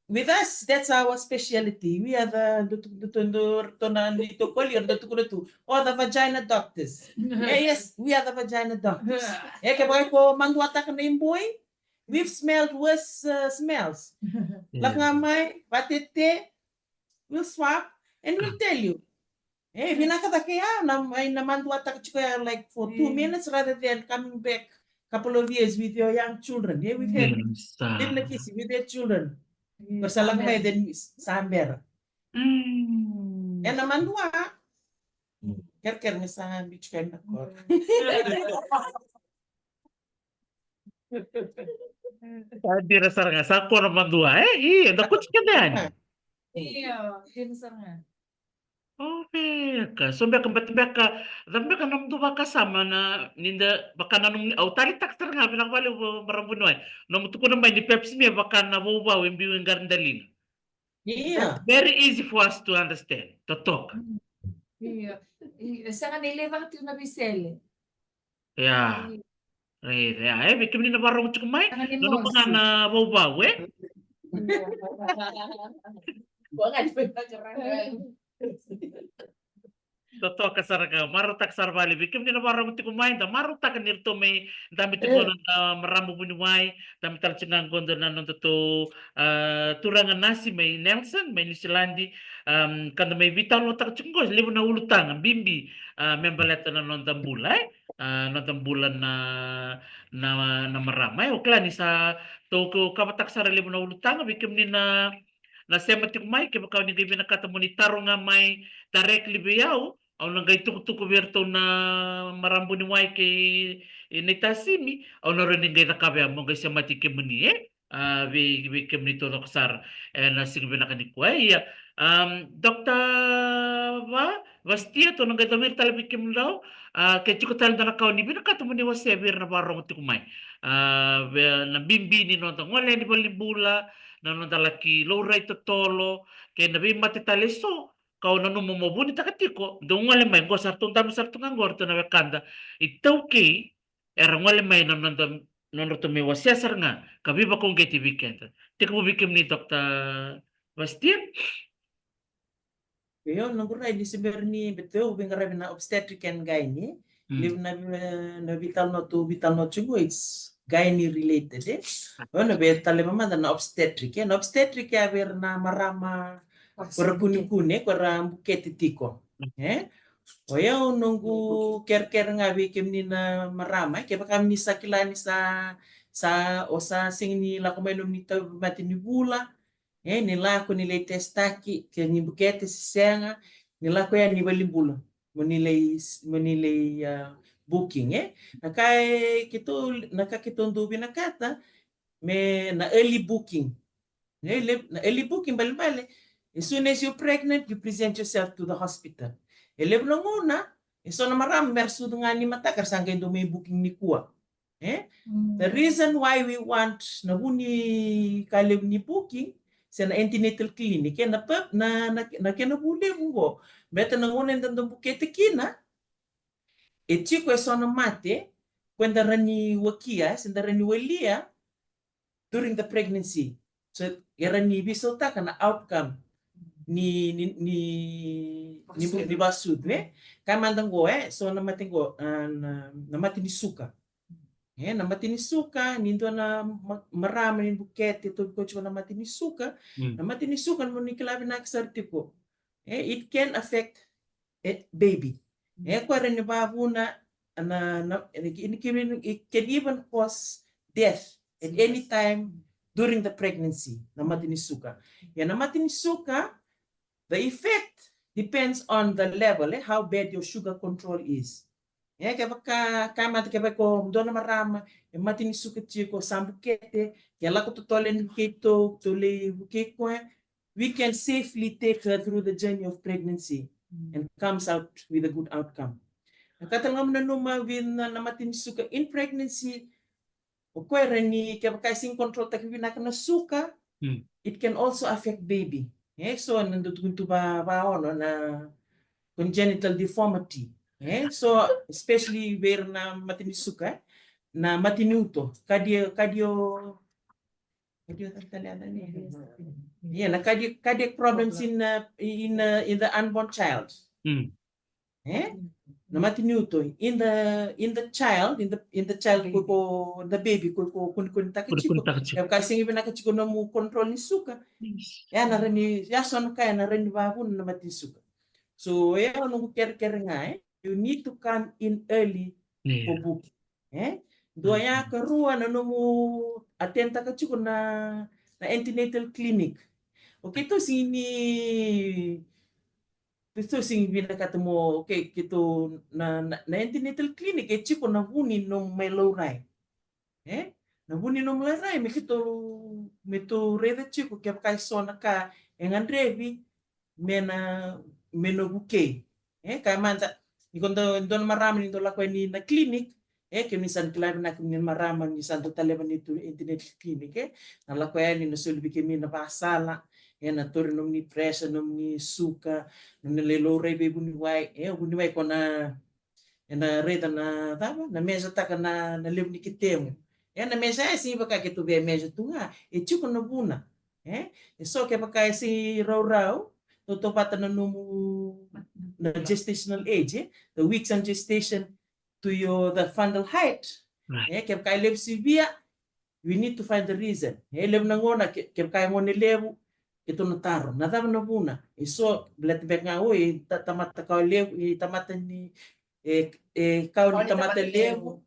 with us, that's our speciality. We are the, do, do, do, do, do, na ni tokoli, do tukuna tu. Oh, the vagina doctors. Eh, yes, we are the vagina doctors. Eh, kevaka iko maduataka na iboi, we've smelled worse, uh, smells. Yeah. Lako ga mai, vatete, we'll swab, and we'll tell you. Eh, vinaka cake ya, na, na maduataka tiko ya, like, for two minutes rather than coming back couple of years with your young children. Eh, we've had, yes, uh, with your children. Yes. Sa lako mai then sa bera. Mm. Ena madua. Kerekere ni sa biu tiko ena koro. Sa dina sara ga, sa koro madua, e? Io, da kuti keda yani. Io, dina sara ga. O, beka, so beka, beka, beka, da beka na mudu vakasama na, ni da, vaka na nomu, au taleitaka sara ga, vinaka vakalevu marama vuniwai. Nomu tukuna mai ni pap smear vaka na vauvau e biu e qara daliga. Io. That's very easy for us to understand. Totoka. Io. E sega ni levaka tiko na veisele. Ia. Io. Ia, e, vei kemuni na varogo tiko mai. Sega ni nomu mosi. Na vauvau, e? Io. Totoka sara ga, marautaka sara vale. Vei kemuni na varogo tiko mai, da marautaka ni ratou mai dabe tiko na, na marama vuniwai, dabe tale tiko ga qo na nodatou, a, turaga nasi mai Nelson, mai Niusiladi, am, ka da mai veitalanoataka tiko qo, levu na ulutaga bibi, a, me baleta na noda bula, e? A, noda bula na, na, na marama, e? O kila ni sa tou kavataka sara levu na ulutaga, vei kemuni na na sema tiko mai, kevaka o ni qai vinakata mo ni taro ga mai directly vei au, au na qai tukutuku vei iratou na marama vuniwai kei na itasimi, au na rawa ni qai cakava ya mo qai semati kemuni, e? A, vei, vei kemuni taucoko sara ena siga vinaka nikua, e? Ia, am, Doctor Va, Vastia, tou na qai caviri tale vei kemudrau, a, ke tiko tale dua na ka o ni vinakata mo ni wasea vei ira na varogo tiko mai. A, vei na bibi ni noda gole yani valenibula, na noda laki laurai totolo, kei na veimate tale eso, kau nanuma mo vunitaka tiko, dou gole mai, qo sa ratou dabe sara tu ga qo ratou na wekada iTaukei, era gole mai na noda, nodratou mai wasea sara ga, ka veivakauqeti vei keda. Tekivu vei kemuni Doctor Vastia. Io, noqu rai ni se bera ni, baleta au veiqaravi na obstetric and gynae. Mm. Levu na, na veitalanoa tou veitalanoa tiko, it's gynae related, e? Io, na veitalanoa mada na obstetric, e? Na obstetric ya vei ira na marama, ko ira kunekune, ko ira bukete tiko, e? O yau noqu kerekere ga vei kemuni na marama, e? Kevaka ni sa kila ni sa, sa, o sa sega ni lako mai nomuni tauvimate ni vula, e, ni lako ni lai testaki, ke ni bukete se sega, ni lako yani valenibula mo ni lai, mo ni lai, a, booking, e. Na ka e keitou, na ka keitou dau vinakata me na early booking. E, le, na early booking, balebale, as soon as you're pregnant, you present yourself to the hospital. E levu na gauna, e so na marama me ra sucu ga ni mataka, ra sa qai dau mai booking nikua. E? Mm. The reason why we want na vu ni ka levu ni booking, se na antenatal clinic, e na purp-, na, na, na kena vu levu qo. Baleta na gauna eda dau bukete kina, e tiko e so na mate, ko eda rawa ni wakia, se da rawa ni walia, during the pregnancy. So, e rawa ni veisautaka na outcome ni, ni, ni, ni, ni vasucu, e? Kaya mada qo, e? So na mate qo, a, na, na mate ni suka. E, na mate ni suka, ni dua na ma-, marama ni bukete, tauvi koya tiko na mate ni suka. Mm. Na mate ni suka, mo ni kila vinaka sara tiko. E, it can affect a baby. E, ko era ni vavuna, na, na, it can even cause death at any time during the pregnancy, na mate ni suka. Ia na mate ni suka, the effect depends on the level, eh, how bad your sugar control is. E, kevaka, ka mate, kevaka o dua na marama e mate ni suka tiko, sa bukete, ke lako totolo yani vei keitou, tou lai vukei koya, we can safely take her through the journey of pregnancy and comes out with a good outcome. Na ka tale ga mo nanuma vei na, na mate ni suka in pregnancy, o koya e rawa ni, kevaka e sega ni control-taki vinaka na suka, it can also affect baby. E, so na dau tukuni tu va, va ono na congenital deformity. E, so especially vei ira na mate ni suka, eh, na mate ni uto, cardio, cardio, cardio, tale, tale, tale. Yeah, na cardio, cardiac problems in, uh, in, uh, in the unborn child. E? Na mate ni uto in the, in the child, in the, in the child, ko, ko the baby, ko, ko kunikunitaka tiko. Kunikunitaka tiko. Kevaka e sega ni vinaka tiko nomu control ni suka, e na rawa ni, ya so na ka e na rawa ni vavuna na mate ni suka. So e, o noqu kerekere ga, eh, you need to come in early for booking. Eh? Dua ya, karua, na nomu attend-taka tiko na, na antenatal clinic. O keitou sega ni, keitou sega ni vinakata mo, okay, keitou na, na, na antenatal clinic e tiko na vu ni nomu mai laurai. Eh? Na vu ni nomu laurai, me keitou, me tou raica tiko kevaka e so na ka e gadrevi me na, me na vukei. Eh, kaya mada, ni ko dua, dua na marama ni dau lako yani na clinic, eh, kemuni sa na kila vinaka ni marama ni sa dau taleva ni tu antenatal clinic, eh, na lako yani na soli vei kemuni na vasala, eh, na tauri nomuni pressure, nomuni suka, nomuni lai laurai vei vuniwai, eh, vuniwai ko na, e na raica na cava, na measure-taka na, na levu ni ketemu. E na measure e sega ni vaka keitou via measure tu ga, e tiko na vuna. Eh? E so kevaka e sega ni raurau, tautauvata na nomu, na gestational age, eh? The weeks on gestation to your, the fundal height. Right. Eh, kevaka e levu sivia, we need to find the reason. E levu na gauna, ke, kevaka e gone levu, keitou na taro, na cava na vuna? E so, baleta beka ga o, e ta, tamata kawa levu, e tamata ni, e, e kawa ni tamata levu.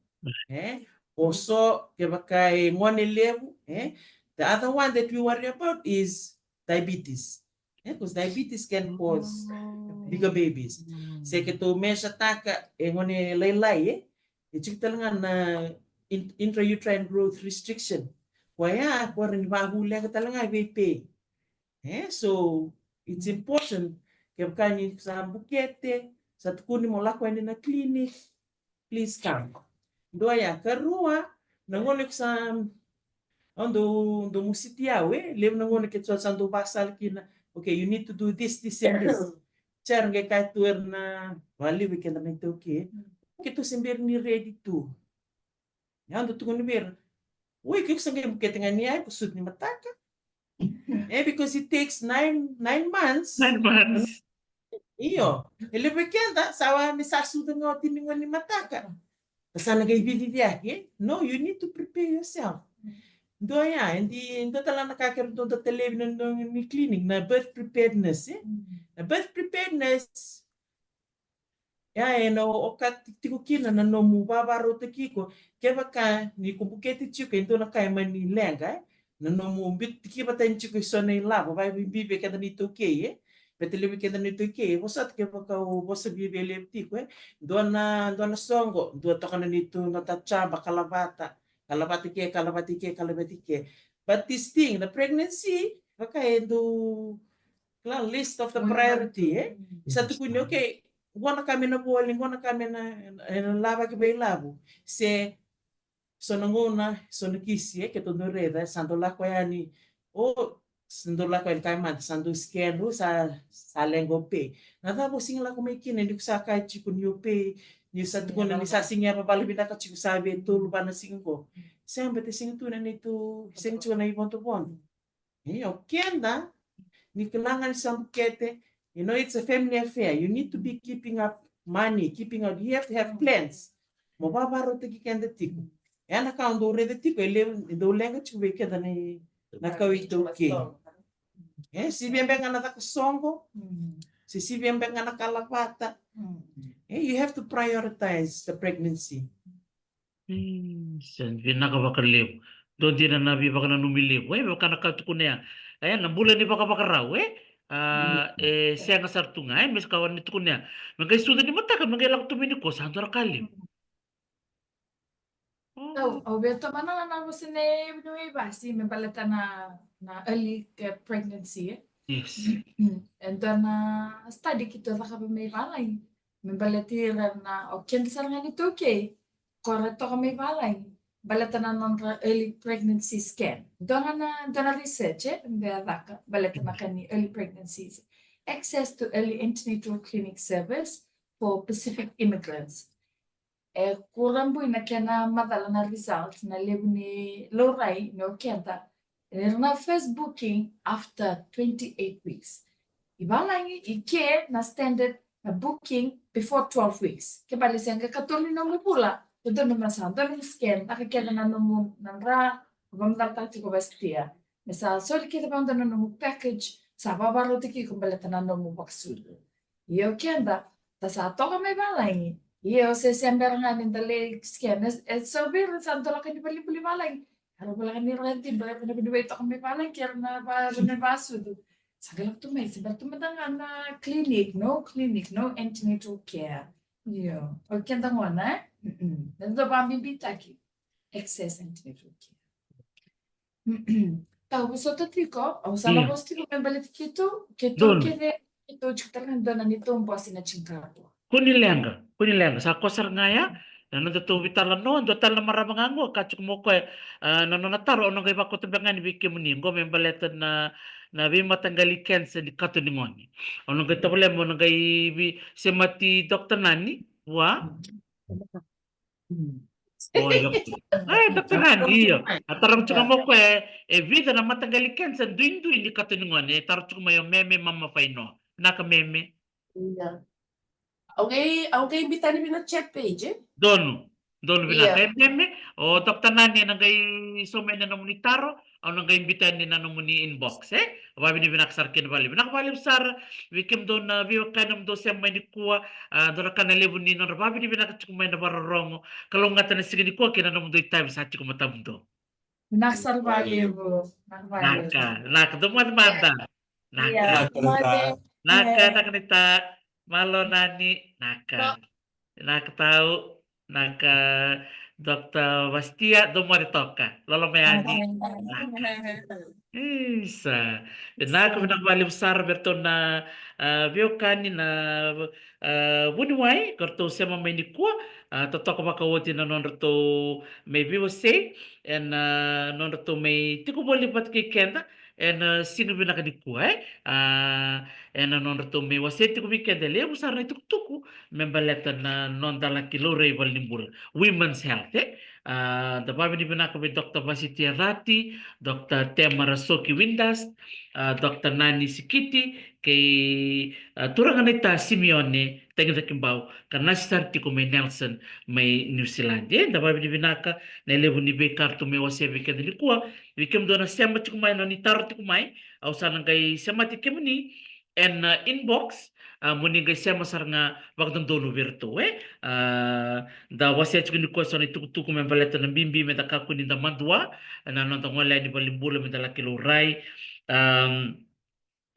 Eh? O so, kevaka e gone levu, eh? The other one that we worry about is diabetes. Eh? 'Cause diabetes can cause bigger babies. Se keitou measure-taka e gone lailai, eh? E tiko tale ga na in-, intrauterine growth restriction. Koya, koya e rawa ni vavuleqa tale ga vei pei. Eh? So, it's important, kevaka ni sa bukete, sa tukuni mo lako yani na clinic, please come. Dua ya, karua, na gauna ko sa, au dau, dau musiti au, eh? Levu na gauna keitou sa dau vasala kina, okay, you need to do this, this and this. Sere qai kaya tu era na, vakalevu vei keda na iTaukei, keitou se bera ni ready tu. Au dau tukuna vei ira, oi, ke ko sa qai bukete ga ni, ai, ko sucu ni mataka. Eh, because it takes nine, nine months. Nine months. Io. E levu vei keda sa wa me sa sucu ga oti ni gauna ni mataka. Sa na qai viviviaki, eh? No, you need to prepare yourself. Dua ya, e dua tale na ka keirau dau talevi na, na, ni clinic, na birth preparedness, eh? Na birth preparedness, ya e na okati tiko kina na nomu vavarautaki iko. Kevaka ni ko bukete tiko e dua na ka e mani leqa, eh? Na nomu biuta tiko vata tani tiko e so na ilavo, vakabibi vei keda na iTaukei, eh? Baleta levu vei keda na iTaukei, e vosota kevaka o vosa viavia levu tiko, eh? Dua na, dua na soqo, dua toka na neitou na tacaba, kalavata, kalavata i ke, kalavata i ke, kalavata i ke. But this thing, the pregnancy, vaka e dau, kila, list of the priority, eh? Sa tukuni, okay, qo na ka me na voli, qo na ka me na, e na lavaki vei lavo. Se so na gauna, so na kisi, eh, keitou dau raica, sa dau lako yani, o, sa dau lako yani, kaya mada, sa dau scan, o, sa, sa leqa o pei. Na cava o sega ni lako mai kina, ni ko sa kaya tiko ni o pei, ni sa tukuna ni sa sega ni yavavala vinaka tiko, sa via tolu va na siga qo. Sega, baleta sega tu na neitou, sega tiko na ivodovodo. Io, keda, ni kila ga ni sa bukete, you know, it's a family affair. You need to be keeping up money, keeping up, you have to have plans. Mo vavarautaki keda tiko. E na ka au dau raica tiko, e levu, e dau leqa tiko vei keda na, na kawa iTaukei. E, sivia beka ga na caka soqo, se sivia beka ga na kalavata. E, you have to prioritize the pregnancy. Io, sa vinaka vakalevu. Dua dina na veivakananumi levu, e, me vaka na ka tukuna ya. E, na bula ni vakavakarau, e. A, e sega sara tu ga, e, me sa ka wani tukuna ya. Me qai sucu ni mataka, me qai lako tu mai nikua, sa dua na ka levu. Au, au via tomana ga na vosa nei, nei Vasi, me baleta na, na early, eh, pregnancy, e. Yes. Mm. E dua na study keitou cakava mai valagi. Me baleti ira na, o keda sara ga ni taukei, ko ra toka mai valagi. Baleta na nodra early pregnancy scan. Dua ga na, dua na research, e, me caka, baleta na ka ni early pregnancies. Access to early antenatal clinic service for Pacific immigrants. E kurabui na kena macala na result, na levu ni laurai ni o keda. Era na first booking after twenty-eight weeks. I valagi, i ke na standard na booking before twelve weeks. Ke bale se qai katolu ni nomu vula, dodonu me sa donu na scan, na ka kece na nomu, na dra, ko vamacala tiko Vasitia. Me sa soli kece vamacala na nomu package, sa vavarau tiko baleta na nomu vakasucu. Io keda, da sa toka mai valagi. Io se se bera ga ni da lai scan. E, e so vei ira sa dolaka ni valibuli valagi. Era voleka ni ra ti bera na vini vei toka mai valagi, ke ra na va, na vasucu. Sa qai lako tu mai, se bera tu mada ga na clinic, no clinic, no antenatal care. Io, o keda gona, e? Mm-mm. Da dau vabibitaki. Access antenatal care. Tau vosota tiko, au sa na vosa tiko me baleti keitou, keitou kece, keitou tiko tale ga dua na neitou bose na tinikarua. Kua ni leqa, kua ni leqa, sa koya sara ga ya, na noda tou veitalanoa, dua tale na marama ga qo, ka tiko mo koya, a, na nona taro, au na qai vakauta beka ga ni vei kemuni, qo me baleta na, na veimataqali cancer ni kato ni gone. Au na qai tavale mo na qai vei, semati Doctor Nani, vua. Oi, okay. E, Doctor Nani, io. A taro tiko mo koya, e vica na mataqali cancer duidui ni kato ni gone, e taro tiko mai o Meme Mama Fainoa. Vinaka Meme. Ia. Au qai, au qai biuta yani vei na chat page, e? Donu. Donu vinaka, e Meme. O Doctor Nani ena qai sauma yani na nomuni taro, au na qai biuta yani na nomuni inbox, e? Vavinavinaka sara kina valevu. Vinaka valevu sara vei kemudou na veiwekani nomudou sema mai nikua, a, dua na ka na levu ni nodra vavinavinaka tiko mai na vakarorogo. Kalougata na siga nikua kei na nomudou itavi sa tiko matamudou. Vinaka sara valevu. Vinaka valevu. Naka, naka, dou moce mada. Naka. Ia, moce. Naka, naka naita. Malo Nani, naka. Naka tau, naka Doctor Vasitia, dou moce toka. Lolo mai yani. Naka. Isa. Vinaka, vinaka valevu sara vei iratou na, a, veiwekani na, a, vuniwai, ko iratou sema mai nikua, a, totoka vakaoti na nodratou mai veiwasei, ena nodratou mai tiko voli vata kei keda, ena siga vinaka nikua, e? A, ena nodratou mai wasea tiko vei keda e levu sara na itukutuku me baleta na noda laki laurai valenibula. Women's health, e? A, da vavinavinaka vei Doctor Vasitia Cati, Doctor Tema Rasoki Windass, a, Doctor Nani Sikiti, kei, a, turaga naita Simione Tagicakibau, ka nasi sara tiko mai Nelson, mai New Zealand. E, da vavinavinaka na levu ni veika ratou mai wasea vei keda nikua. Vei kemudou na sema tiko mai, na ni taro tiko mai, au sa na qai semati kemuni ena, a, inbox, a, mo ni qai sema sara ga vakadodonu vei iratou, e? A, da wasea tiko nikua so na itukutuku me baleta na bibi me da kakua ni da madua, na noda gole yani valenibula me da laki laurai. Am,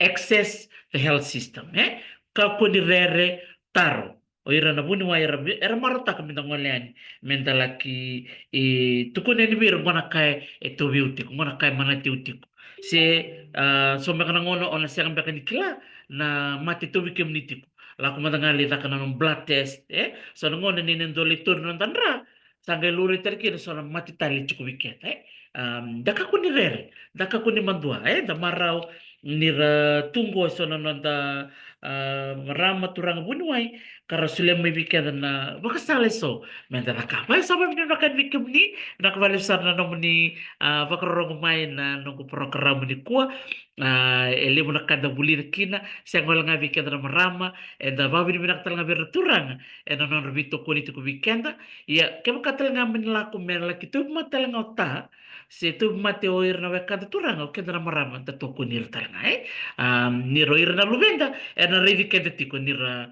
access the health system, e? Kakua ni rere, taro. O ira na vuniwai era, era marautaka me da gole yani, me da laki, e, tukuna yani vei ira qo na ka e tauvi au tiko, qo na ka e manati au tiko. Se, a, so beka na gauna o na sega beka ni kila na mate e tauvi kemuni tiko. Lako mada ga lai caka na nomu blood test, e? So na gauna ni na dua lai tauri na noda dra, sa qai laurai tale kina so na mate tale e tiko vei keda, e? Am, da kakua ni rere, da kakua ni madua, e? Da marau ni ra tu qo so na noda, a, marama, turaga vuniwai, ka ra solia mai vei keda na vakasala eso me da cakava. E, sa vavinavinaka vei kemuni, vinaka valevu sara na nomuni, a, vakarorogo mai na noqu porokaramu nikua. A, e levu na ka da vulica kina, sega wale ga vei keda na marama, eda vavinavinaka tale ga vei ira na turaga ena nodra veitokoni tiko vei keda. Ia, kevaka tale ga me na lako me na laki tauvimate tale ga o ta, se tauvimate o ira na wekada turaga, o keda na marama da tokoni ira tale ga, e? A, ni ra o ira na luveda era na raici keda tiko, ni ra,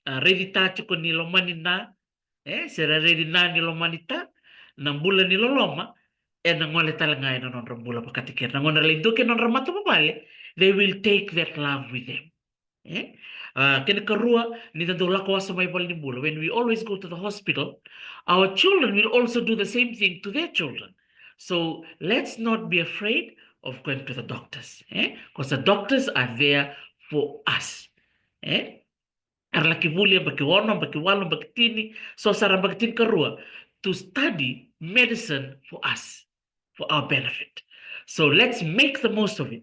a, raici ta tiko ni lomani na, e, se ra raici na ni lomani ta, na bula ni loloma, ena gole tale ga ena nodra bula vakataki ira. Na gauna era lai dua kina nodra matavuvale, they will take that love with them. E? A, kena karua, ni da dau lako wasa mai valenibula, when we always go to the hospital, our children will also do the same thing to their children. So let's not be afraid of going to the doctors, e? Because the doctors are there for us. E? Era laki vuli yabaki ono, yabaki walu, yabaki tini, so sara yabaki tinikarua, to study medicine for us, for our benefit. So let's make the most of it.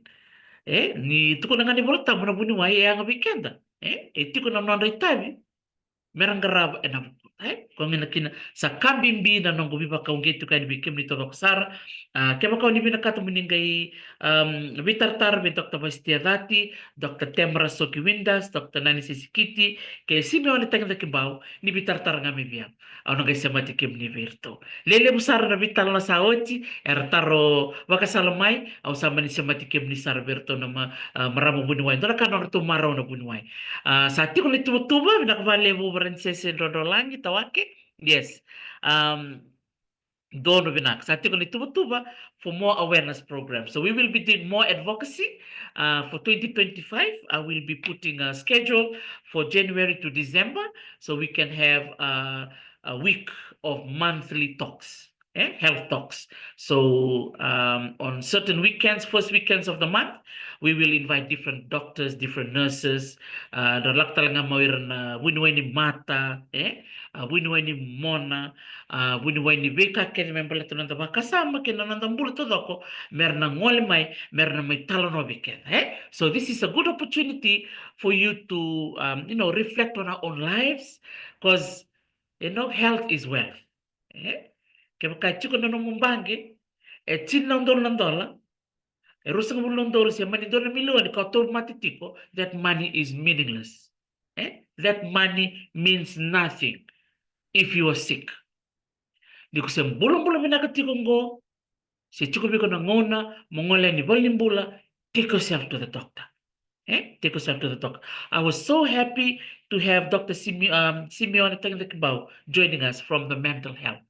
E, ni tukuna ga na iVolatabu, na vuniwai e yaga vei keda. E, e tiko na nodra itavi mera qarava ena vukuda. E, koya ga kina sa ka bibi na noqu veivakauqeti tiko yani vei kemuni taucoko sara. A, kevaka o ni vinakata mo ni qai, um, veitaratara vei Doctor Vasitia Cati, Doctor Tamara Soki Windass, Doctor Nani Sisikiti, kei Simeone Tagicakibau, ni veitaratara ga mai vei au. Au na qai semati kemuni vei iratou. Lelevu sara na veitalanoa sa oti, era taro vakasala mai, au sa mani semati kemuni sara vei iratou na ma-, a, marama vuniwai. Dua na ka na nodratou marau na vuniwai. A, sa tiko na ituvatuva, vinaka vakalevu Varanisese Drodrolagi, Tawake. Yes. Um, donu vinaka. Sa tiko na ituvatuva for more awareness program. So we will be doing more advocacy, uh, for twenty twenty-five. I will be putting a schedule for January to December, so we can have, uh, a week of monthly talks, eh, health talks. So, um, on certain weekends, first weekends of the month, we will invite different doctors, different nurses, uh, da lako tale ga mai o ira na vuniwai ni mata, eh, a vuniwai ni mona, a vuniwai ni veika kece me baleta na noda vakasama kei na noda bula taucoko, mera na gole mai, mera na mai talanoa vei keda, eh? So this is a good opportunity for you to, um, you know, reflect on our own lives, 'cause, you know, health is wealth, eh? Kevaka e tiko na nomu baqe e tini na udolu na dola, e ruasagavulu na udolu, se mani dua na milioni ka o tauvimate tiko, that money is meaningless. Eh? That money means nothing if you are sick. Ni ko se bulabula vinaka tiko qo, se tiko vei iko na gauna mo gole yani valenibula, take yourself to the doctor. Eh? Take yourself to the doctor. I was so happy to have Doctor Sime-, um, Simeone Tagicakibau joining us from the mental health.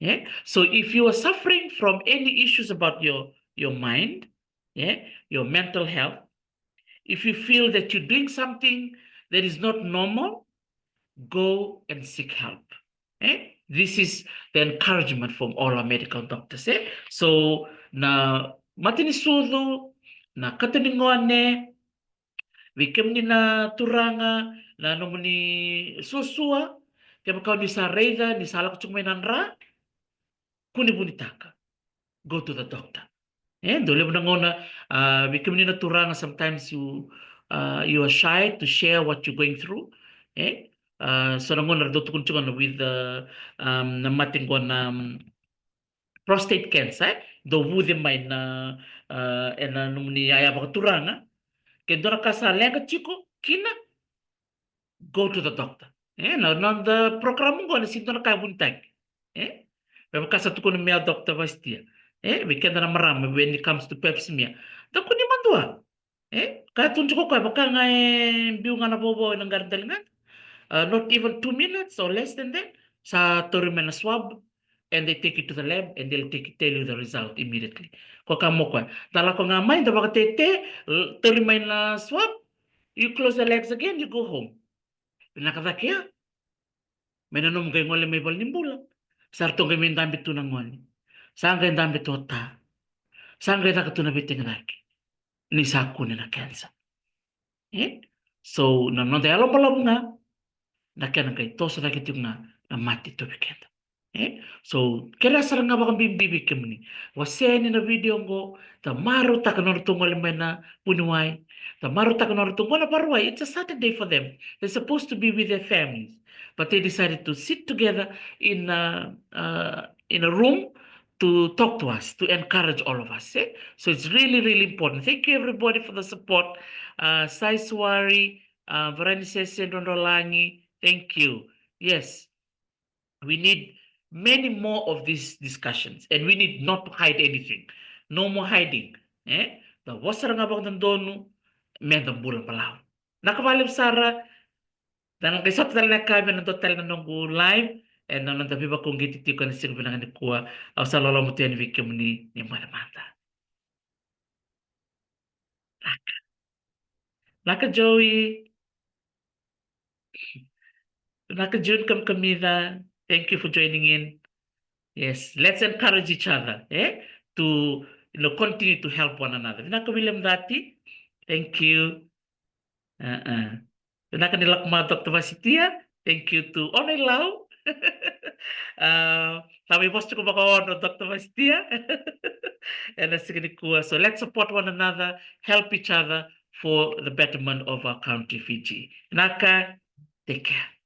Eh? So if you are suffering from any issues about your, your mind, yeah, your mental health, if you feel that you're doing something that is not normal, go and seek help. Eh? This is the encouragement from all our medical doctors, eh? So, na mata ni sucu, na kato ni gone, vei kemuni na turaga, na nomuni suasua, kevaka o ni sa raica ni sa lako tiko mai na dra, kua ni vunitaka. Go to the doctor. Eh, dau levu na gauna, ah, vei kemuni na turaga, sometimes you, ah, you are shy to share what you're going through. Eh, ah, so na gauna ra dau tukuna tiko na with the, um, na mate qo na, um, prostate cancer, eh? Dau vuce mai na, ah, ena nomuni yaya vakaturaga. Ke dua na ka sa leqa tiko kina, go to the doctor. Eh, na, na noda program qo na sega ni dua na ka e vunitaki. Eh? Me vaka sa tukuna mai o Doctor Vasitia. Eh, vei keda na marama, when it comes to pap smear, da kua ni madua. Eh, ka tukuni tiko o koya, vaka ga e biu ga na vovo ena qara daligada. Uh, not even two minutes or less than that. Sa tauri mai na swab, and they take it to the lab, and they'll take it, tell you the result immediately. Ko ka mo koya. Da lako ga mai, da vakatete, l-, tauri mai na swab, you close your legs again, you go home. Vinaka cake ya. Mai na nomu qai gole mai valenibula, sa ratou qai mai dabe tu na gone. Sa qai dabe tu o ta. Sa qai caka tu na veitaqitaqi. Ni sa kune na cancer. Eh? So, na noda yalo balavu ga, na kena qai toso cake tiko ga na mate tu vei keda. Eh? So, kerea sara ga vakabibi vei kemuni. Wasea yani na video qo, da marautaka na nodratou gole mai na vuniwai. Da marautaka na nodratou qo na varuwai. It's a Saturday for them. They're supposed to be with their families. But they decided to sit together in a, uh, in a room to talk to us, to encourage all of us, eh? So it's really, really important. Thank you everybody for the support. Uh, Sai Suari, uh, Varani Sese Drodrolangi, thank you. Yes, we need many more of these discussions, and we need not to hide anything. No more hiding, eh? Da vosa sara ga vakadodonu, me da bula balavu. Vinaka vakalevu sara. Da na qai sota tale na yakavi ena dua tale na noqu live. ena noda veivakauqeti tiko ena siga vinaka nikua. Au sa loloma tu yani vei kemuni, ni moce mada. Naka. Naka Joey. Naka June Kamikamica. Thank you for joining in. Yes, let's encourage each other, eh? To, you know, continue to help one another. Vinaka William Dati. Thank you. Uh-uh. Vinaka ni lako mai Doctor Vasitia. Thank you to Onailau. Uh, sa mai vosa tiko vakaono Doctor Vasitia. Ena siga nikua. So let's support one another, help each other for the betterment of our country, Fiji. Vinaka, take care.